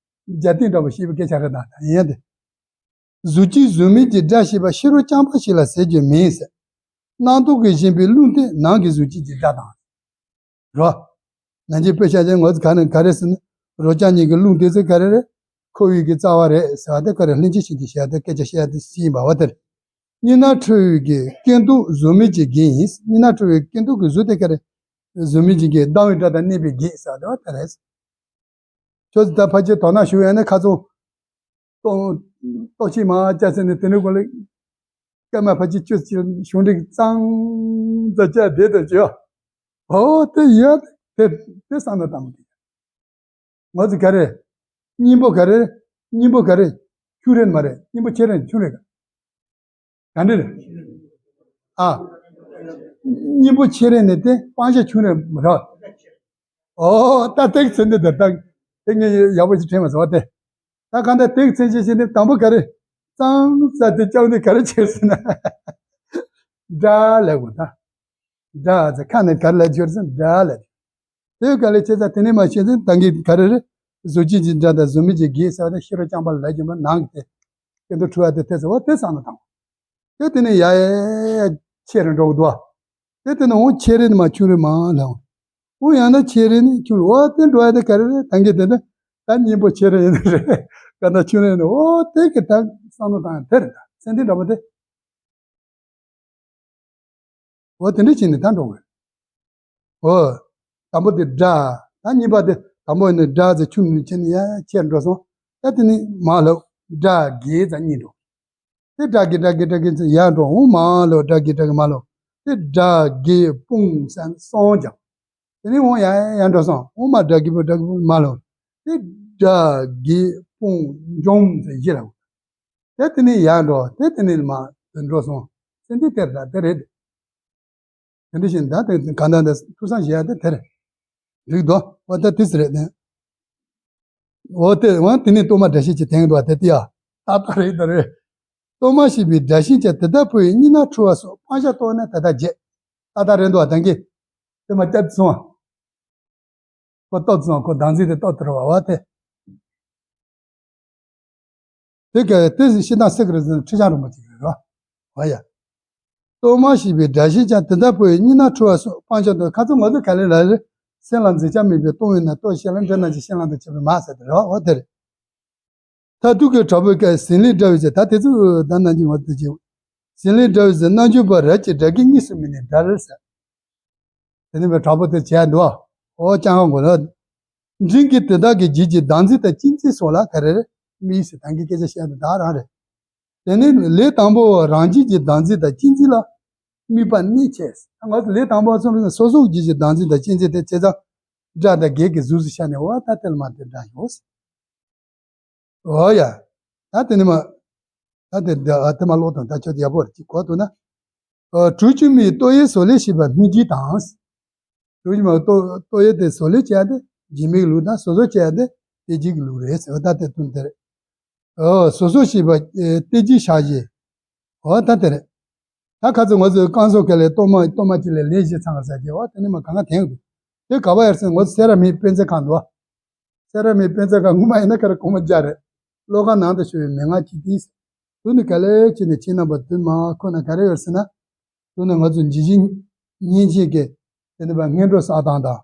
རྒྱ་སྟེང་འདྲ་པོ་བཤད་པའི་སྐད་ཆ་རེད་ད་ད་ཡིན་ཡང་དེ། གཟུགས་ཅན་གཟུགས་མེད་ཀྱི་སྒྲ་ཞེས་པ་ཕྱི་རོལ་རྐྱང་པ་ཞིག་ལ་ཟེར་རྒྱུ་མིན་ཟེར། རྣམ་རྟོག་གིས་བཞེངས་པའི་རླུང་དེ་ནང་གི་གཟུགས་ཅན་གྱི་སྒྲ་དང་། རོ། ནང་གི་དཔེ་ཆ་ཅན་ངོ་ག་ནས་ག་རེ་ཟེར་ན། རོ་རྐྱང་གཉིས་ཀྱི་རླུང་དེ་ཚོ་ག་རེ་རེད། ཁོ་བོའི་གི་རྩ་བ་རེད་ཟེར་བ་དེ་ག་རེ་ལྷན་ཅིག་བྱེད་ཀྱི་བཤད་དེ་སྐད་ཆ་བཤད་དེ་ཞིག་ཡིན་པ་བ་དེ་རེད། གཉིས་སྣང་འཁྲུལ་བའི་གི་སྐྱེ་འདུག་གཟུགས་མེད་ཀྱི་གེགས་ཡིན། གཉིས་སྣང་འཁྲུལ་བའི་སྐྱེ་འདུག་གི་གཟུགས་དེ་ག་རེ། གཟུགས་མེད་ཀྱི་གེགས་ལྡང་བའི་སྒྲ་དང་གནས་པའི་གེགས་ཟེར་བ་དེ་བ་དེ་རེད། ཁྱོད་ཚོ་ད་ཕལ་ཆེར་དོ་སྣང་ཞུ་ཡོད་ན་ཁ་ཚོ། ཏོག་ཏོག་ཆེན་མ་བཅའ་ཟེར་ནས་དེ་འདྲའི་སྐོར་ལ། སྐར་མ་ཕལ་ཆེར་བཅུ་ཅིག་གཞུང་འབྲེལ་གཙང་མཛད་བཅའ་བསྡད་དུ་བཅུ། ཨོ་དེ་ཡ་དེ་དེ་བསམ་བློ་བཏང་དགོས། ང་ཚོ་ག་རེ། སྙིང་པོ་ག་རེ། སྙིང་པོ་ག་རེ། ཆུང་རེད་མ་རེད། སྙིང་པོ་ཆེ་རེད་ཆུང་རེད་ག་ག་འདྲ་རེད། ཨ། སྙིང་པོ་ཆེ་རེད་ནི་དེ་སྤང་བྱ་ཆུང་རེད་མ་རེད། ཨོ་ད་དེ་གི་ཚེ་འདི་འདི་ད་དེ་ངས་ཡག་པོ་ཞིག་དྲན་མ་སོང་བ་དེ། ད་གང་ལྟར་དེ་གི་མཚན་གཞི་ཞིག་ནི་དང་པོ་ག་རེ། གཙང་ས་དེ་སྐྱོང་ནི་ག་རེ་བྱེད་ཟེར་ན། སྒྲ་ལབ་དགོས་ད། སྒྲ་ཟེར་ཁ་ནས་ག་རེ་ལབ་ཀྱི་ཡོད་རེད་ཟེར་ན་སྒྲ་ལབ། དེ་ག་ལས་བྱས་ཙང་དེ་ནས་མ་བྱས་ཚེ་ད་གིན་ག་རེ་རེད། གཟུགས་ཅན་གྱི་སྒྲ་དང་གཟུགས་མེད་ཀྱི་གེགས་ཟེར་བ་དེ་ཤེས་རབ་རྐྱང་པ་ལབ་ཀྱི་མ་ནང་གི་དེ། སྐྱེ་འདུག་འཁྲུལ་བ་དེ་དེ་ཟེར་བ་དེ་བསམ་བློ་བཏང་། དེ་དེ་ནས་ཡ་ཡ་ཡ་ཆེ་རུ་འགྲོ་གི་འདུག་བ། དེ་དེ་ནས་འོང་ཆེ་རེད་ནི་མ་ཆུང་རེད་མ་ལབ་འོང་། འོང་ཡང་ན་ཆེ་རེད་ནི་ཆུང་རེད་བ་དེ་འགྲོ་ཡ་དེ་ག་རེ་རེད་ད་གིན་དེ་ནི་ད་སྙིང་པོ་ཆེ་རེད་ཡིན་ནི་རེད་ག་ད་ཆུང་རེད་ནི་འོ་དེ་གི་ད་བསམ་བློ་བཏང་ཡ་དེ་རེད་ད་སེམས་དེ་འདྲ་པོ་དེ། འོ་དེ་འདྲ་བྱས་ནས་ད་འགྲོ་དགོས། འོ། དང་པོ་དེ་དགྲ། ད་གཉིས་པ་དེ་དང་པོ་ནི་དགྲ་ཟེར་ཆུང་ནས་ཆེ་ནས་ཡར་ཆེར་འགྲོ་སོང་། ད་དེ་ནི་མ་ལོག་དགྲ་བགེགས་ཟེར་གཉིས་འགྲོ། དེ་དགྲ་བགེགས་དགྲ་བགེགས་དགྲ་བགེགས་ཟེར་ཡར་འགྲོ། འོ་མ་ལོག་དགྲ་བགེགས་དགྲ་བགེགས་མ་ལོག་དེ་དགྲ་བགེགས་དཔུང་ཟེར་གསུམ་ཀྱང་། དེ་ནས་འོང་ཡར་ཡར་འགྲོ་སོང་། འོ་མ་དགྲ་བགེགས་དཔུང་དགྲ་བགེགས་དཔུང་མ་ལོག་དེ་དགྲ་བགེགས་དཔུང་འཇོམས་ཟེར་བཞི་ལ། དེ་དེ་ནས་ཡར་འགྲོ། དེ་དེ་ནས་མར་དེ་འགྲོ་སོང་། ཟེར་འདི་དེར་ད་དེ་རེད། དེ་འདྲ་བཞིན་ད་དེ་གང་ལྟར་འདི་ཐུགས་བསམ་བཞེས་ཡ་དེ་དེ་རེད། འགྲིག་འདུག་འོ་ད་དེ་ཟེར་རེད་དེ། འོ་དེ་འོ་དེ་ནས་གཏོར་མ་དགྲ་བཤེས་ཀྱི་དེང་འདུག་བ་དེ་དེ་ཡ། ད་ད་རེད་ད་རེད། གཏོར་མ་བཤེས་པའི་དགྲ་བཤེས་ཀྱང་དེ་ལྟར་ཕུལ་བས་གཉིས་སྣང་འཁྲུལ་བ་སོགས་སྤང་བྱ་གཏོར་ནས་དེ་ལྟར་བྱེད། ད་ད་རེད་འདུག་བ་དེང་གི། དེ་མ་སྐྱབས་སོང་བ། ཁོ་སྟོབས་བཟང་ཁོ་བདག་འཛིན་དེ་སྟོབས་དེ་རེད་བ་བ་དེ། དེ་ག་དེ་བཤད་སྟངས་སེ་ག་རེ་ཟེར་ན་ཁྲི་བྱང་རིན་པོ་ཆེ་རེད་རོ། བ་ཡ། གཏོར་མ་བཤེས་པའི་དགྲ་བཤེས་ཀྱང་དེ་ལྟར་ཕུལ་བས་གཉིས་སྣང་འཁྲུལ་བ་སོགས་སྤང་བྱ་གཏོར། ཁ་ཚོ་ང་ཚོ་ག་ལེ་ལ་ལེ། སེམས་ལ་འཛིན་བྱ་མེད་པའི་གཏོང་བས་ན་གཏོར་བཤེས་ལ་འདྲེ་རྣམས་ཀྱི་བཤེས་ལམ་དུ་བྱེད་པས་མ་ཟེར་དེ་རེད་བ་འོ་དེ་རེད། མཐར་ཐུག་གི་དྲག་པོའི་སྐད་ཟིན་ལས་བསྒྲལ་བའི་ཕྱིར། ད་དེ་ཚོ་ད་ནང་གི་ངོ་དེ་ཅིག་ཟིན་ལས་བསྒྲལ་བའི་ཕྱིར་རྣལ་འབྱོར་པ་རབ་ཀྱིས་དགྲ་བགེགས་གཉིས་སུ་མེད་ནས་དགྲར་ཟེར། དེ་ནི་བའི་དྲག་པོ་དེ་བྱས་འདུག་ཨོ་ཅང་ཧ་གོ་ལ། འབྲིང་གིས་དེ་དག་གི་རྗེས་ཀྱི་བདག་འཛིན་དང་གཅེས་འཛིན་སོགས་ལ་ག་རེ་རེ་དམིགས་སུ་ད་གིན་སྐད་ཆ་བཤད་འདུག་ད་རང་རེད། དེ་ནི་ལས་དང་པོ་རང་རྒྱུད་ཀྱི་བདག་འཛིན་དང་གཅེས་འཛིན་ལ་དམིགས་པ་གནད་ཆེ། ང་ཚོ་ལས་དང་པོ་སོང་ཙང་སོ་སོ་རྒྱུད་ཀྱི་བདག་འཛིན་དང་གཅེས་འཛིན་དེ་བྱས་ཙང་དགྲ་དང་བགེགས་ཀྱི་གཟུགས་སུ་ཤར་ནས་འོ་ད་དེ་ལ་མ་དེ་འདྲ་ཡོད། འོ་ཡ། ད་དེ་ནི་མ། ད་དེ་འདི་ཨ་དེ་མ་ཀློག་དང་ད་ཁྱོད་ཡག་པོ་རེད་ཅིག་གོ་ཐུབ་ན། ཨ་གྲུ་བཅུ་མའི་གཏོར་ཡས་བཟོ་ལས་བྱེད་པ་སྨིག་རྒྱུ་དང་། གྲུ་བཅུ་མའི་གཏོར་གཏོར་ཡས་དེ་བཟོ་ལས་བྱེད་ཡ་དེ་འཇིགས་མེད་ལུགས་དང་བཟོ་བཟོ་བྱེད་ཡ་དེ་གཏད་རྒྱུད་ཀྱི་ལུགས་རེད་ཟེར་བ་ད་དེ་དོན་དེ་རེད། ཨོ་བཟོ་བཟོ་བྱེད་པ་ཨེ་གཏད་རྒྱུད་བྱ་བྱེད། འོ་ད་དེ་རེད། ད་ཁ་ཚོ་ང་ཚོའི་རྐང་བཟོ་ག་ལས་གཏོར་མ་གཏོར་མ་གཅིག་ལས་ལས་བཞི་ཚང་བ་ཟེར་གྱི་འོ་དེ་ནི་མ་གང་ག་དེང་དུ། དེ་ག་བ་ཡར་སོང་ང་ཚོ་སེ་ར་མི་དཔེ་མཛོད་ཁང་དུ་བ། སེ་ར་མི་དཔེ་མཛོད་ཁང་སྔོན་མ་ཡིན་ན་ག་རེ་གོང་མ་རྒྱ་རེད། བློ་ཁ་ནང་དུ་ཤོར་བའི་མན་ངག་ཅི་སྟེ། དུ་ནི་ག་ལེ་ཅི་ནི་ཁྱེད་རྣམ་པ་དུ་མ་ཁོ་ན་ག་རེ་ཡོད་ཟེར་ན། དུ་ནི་ང་ཚོ་ཇི་བཞིན་ཉིན་བྱེད་ཀྱི་དེ་ནི་བ་སྔོན་འགྲོ་བསགས་སྟངས་དང་།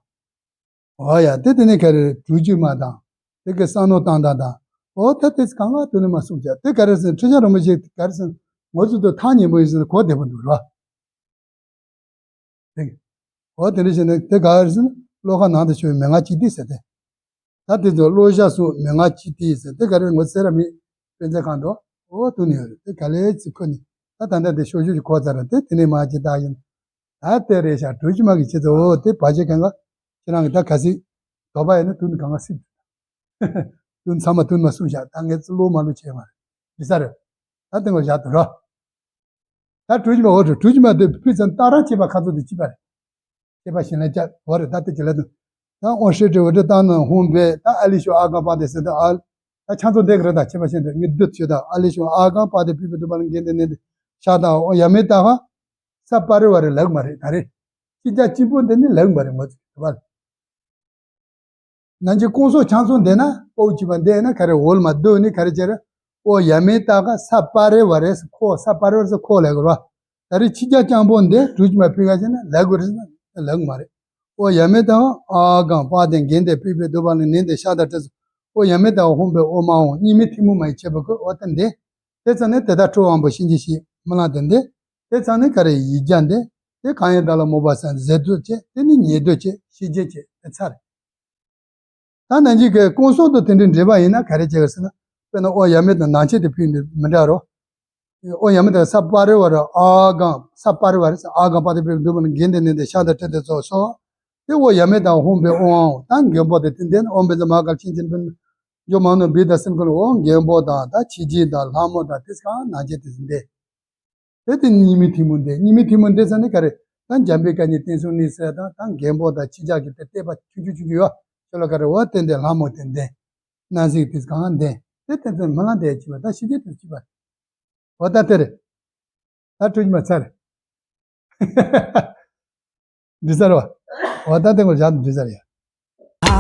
འོ་ཡ་དེ་དེ་ནི་ག་རེ་གྲུ་བཅུ་མ་དང་། དེ་གི་བསམ་མནོ་བཏང་སྟངས་དང་། འོ་ད་དེ་གང་ག་དུ་ནི་མ་གསུངས་ཀྱང་དེ་ག་རེ་ཟེར་ན་ཁྲི་བྱང་རིན་པོ་ཆེ་ག་རེ་ཟེར་ན་ང་ཚོ་དུ་ཐག་ཉེ་པོ་ཡིན་ཟེར་ན་གོ་བདེ་པོ་འདུག་ར། འོ་དེ་འདྲ་བྱས་ན་དེ་ག་རེ་ཟེར་ན་བློ་ཁ་ནང་དུ་ཤོར་བའི་མན་ངག་ཅི་སྟེ་ཟེར་ཏེ། ད་དེ་ཚོ་བློ་བཞག་སོགས་མན་ངག་ཅི་སྟེ་ཟེར་དེ་ག་རེ་ངོ་ཚ་ར་མེད་དཔེ་མཛོད་ཁང་དུ་འོ་དུ་ནི་ཡོད་རེད་དེ་ག་ལེ་ཚིག་ཁོ་ནི་ད་ད་ལྟ་དེ་ཤོག་ཤོག་ཅིག་གོ་ཚར་ར་དེ་དེ་ནས་མ་ཅི་ད་ཡིན། ད་དེ་རེད་ཤག་གྲུ་བཅུ་མ་གི་ཆེད་དུ་འོ་དེ་བ་ཅེ་གང་ག་ཁྱེད་རང་གི་ད་ག་སྲིད་དོ་པ་ཡིན་ན་དུ་ནི་གང་ག་སྲིད་དུ་ཚང་མ་དུ་ནི་མ་གསུངས་ཤག་ད་ངས་ཚིག་ལོ་མ་ལོ་བྱས་མ་རེད་འདི་ས་རེད་ད་དེ་ངོ་བཞག་དུ་ར། ད་གྲུ་བཞི་མ་འོ་གྲུ་གྲུ་བཞི་མ་དེ་ཕུད་ཙམ་ཏག་རང་བྱེད་པ་ཁ་ཚོ་དེ་བྱེད་པ་རེད། བྱེད་པ་ཞིག་ལ་བཅའ་འོ་རེད་ད་དེ་ཅི་ལ་དུ། ད་འོ་ཧྲེ་ཏྲེ་འོ་ཏྲེ་ད་ནང་ཧོང་བེ་ད་ཨ་ལི་ཤོ་ཨ་གང་པ་དེ་ཟེར་ད་ཨ། ད་ཆང་ཚོ་འདེགས་རེད་ད་བྱེད་པ་ཞིག་འདི་ངེས་སྡུད་བྱེད་ད་ཨ་ལི་ཤོ་ཨ་གང་པ་དེ་ཕུད་པའི་དུ་བ་ལ་འགན་དེ་ནས་དེ་ཤ་ད་འོ་ཡ་མེ་ད་ག་ས་པ་རེ་བ་རེ་ལག་མ་རེད་ད་རེད། ཅི་ཅག་གཅིག་པོ་འདི་ནི་ལག་མ་རེད་ངོ་ཚ་དུ་བ་ལ། ནང་གི་ཀོང་སོགས་ཆང་ཚོང་འདི་ན་པོ་བྱེད་པ་འདི་ན་ག་རེ་འོལ་མ་སྡོད་ནི་ག་རེ་བྱེད་རེད། ཨོ་ཡ་མེ་ཏ་ག་ས་པ་རེ་བ་རེ་ས་ཁོ་ས་པ་རེ་བ་རེ་ས་ཁོ་ལ་གོ་ར། ད་རེ་ཕྱི་རྒྱ་རྐྱང་པོ་འདི་གྲུ་བཞི་མ་ཕུད་ག་བྱས་ན་ལ་གོ་རེ་ས་ལ་གོ་མ་རེད། ཨོ་ཡ་མེ་ཏ་ག་ཨ་གང་པ་དེ་འགན་དེ་ཕུད་པའི་སྡོད་པ་ལ་ནན་དེ་ཤ་ད་བྲེ་ས། ཨོ་ཡ་མེ་ཏ་ག་ཧོང་པའི་ཨོ་མ་འོང་གཉིས་མེད་ཐུན་མོང་མ་ཡི་བྱེད་པ་གོ་ཨོ་ད་འདི། དེ་ཙམ་ནས་དེ་དག་ཁྲོ་དབང་པོ་གཤིན་རྗེ་གཤེད་མི་ལ་དེ་འདི། དེ་ཙམ་ནས་ག་རེ་ཡིག་བརྒྱ་འདི། དེ་གང་ཡིན་བདག་ལ་མོས་པ་སེམས་ཟད་འགྲོ་བྱེད་དེ་ནི་ཉེས་འདོད་བྱེད་ཤི་རྗེས་བྱེད་དེ་ཚར། ད་ནང་གི་གི་ཀུན་སློང་དང་དེ་འདྲའི་འབྲེལ་བ་ཡིན་ན་ག་རེ་བྱེད་ཀྱི་ཟེར་ན། དཔེར་ན་ཨོ་ཡ་མེ་དང་ནང་ཆེན་དེ་ཕུད་འདི་མི་འདྲ་རོ། ཨོ་ཡ་མེ་དང་ས་པ་རེ་བ་ར་ཨ་གང་ས་པ་རེ་བ་རེ་ས་ཨ་གང་པ་དེ་ཕུད་འདུག་པ་ན་འགན་དེ་ནི་དེ་ཤ་དང་ཁྲེ་དེ་ཚོ་སོ། དེ་ཨོ་ཡ་མེ་དང་ཧོང་པའི་ཨོ་ཨང་ད་འགན་པོ་དེ་དེ་འདེན་ཨོ་བེ་ཛ་མ་གར་ཆིན་ཆིན་པིན། ཇོ་མང་ནོ་བི་ད་སིན་ཀོ་ལ་ཨོ་འགན་པོ་དང་ད་ཕྱི་རྒྱལ་དང་ལྷ་མོ་དང་དེ་སྐང་ནང་ཆེན་དེ་ཟིན་ཏེ། དེ་དེ་གཉིས་མེད་ཐུན་མོང་འདི་གཉིས་མེད་ཐུན་མོང་འདི་ཟེར་ནི་ག་རེ། ད་འཇམ་དཔལ་བཀའ་ཉིད་བསྟན་སྲུང་ནི་ཟེར་དང་ད་མགོན་པོ་དང་ཕྱི་ལྕགས་ཀྱི་དེ་བསྟན་པ་ཆུང་ཆུང་ཆུང་ཆུང་ཡོད། ཁྱོད་ལ་ག་རེ་འོ་བསྟན་ཏེ་ལྷ་མོ་བསྟན་ཏེ། སྣང་སྲིད་དེ་གང་བསྟན། དེ་བསྟན་ཚུལ་མི་ལ་འདས་ཕྱི་པ་ད་ཕྱི་རྒྱལ་དུ་ཕྱི་པ། འོ་ད་དེ་རེད། ད་སྤྲོད་ཀྱི་མ་ཚར། འདི་ཚར་བ། འོ་ད་དེ་ངོ་བཞག་འདི་ཚར་ཡ། ཨ་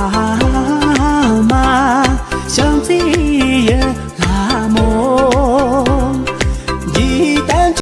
མ་བྱམས་བརྩེ་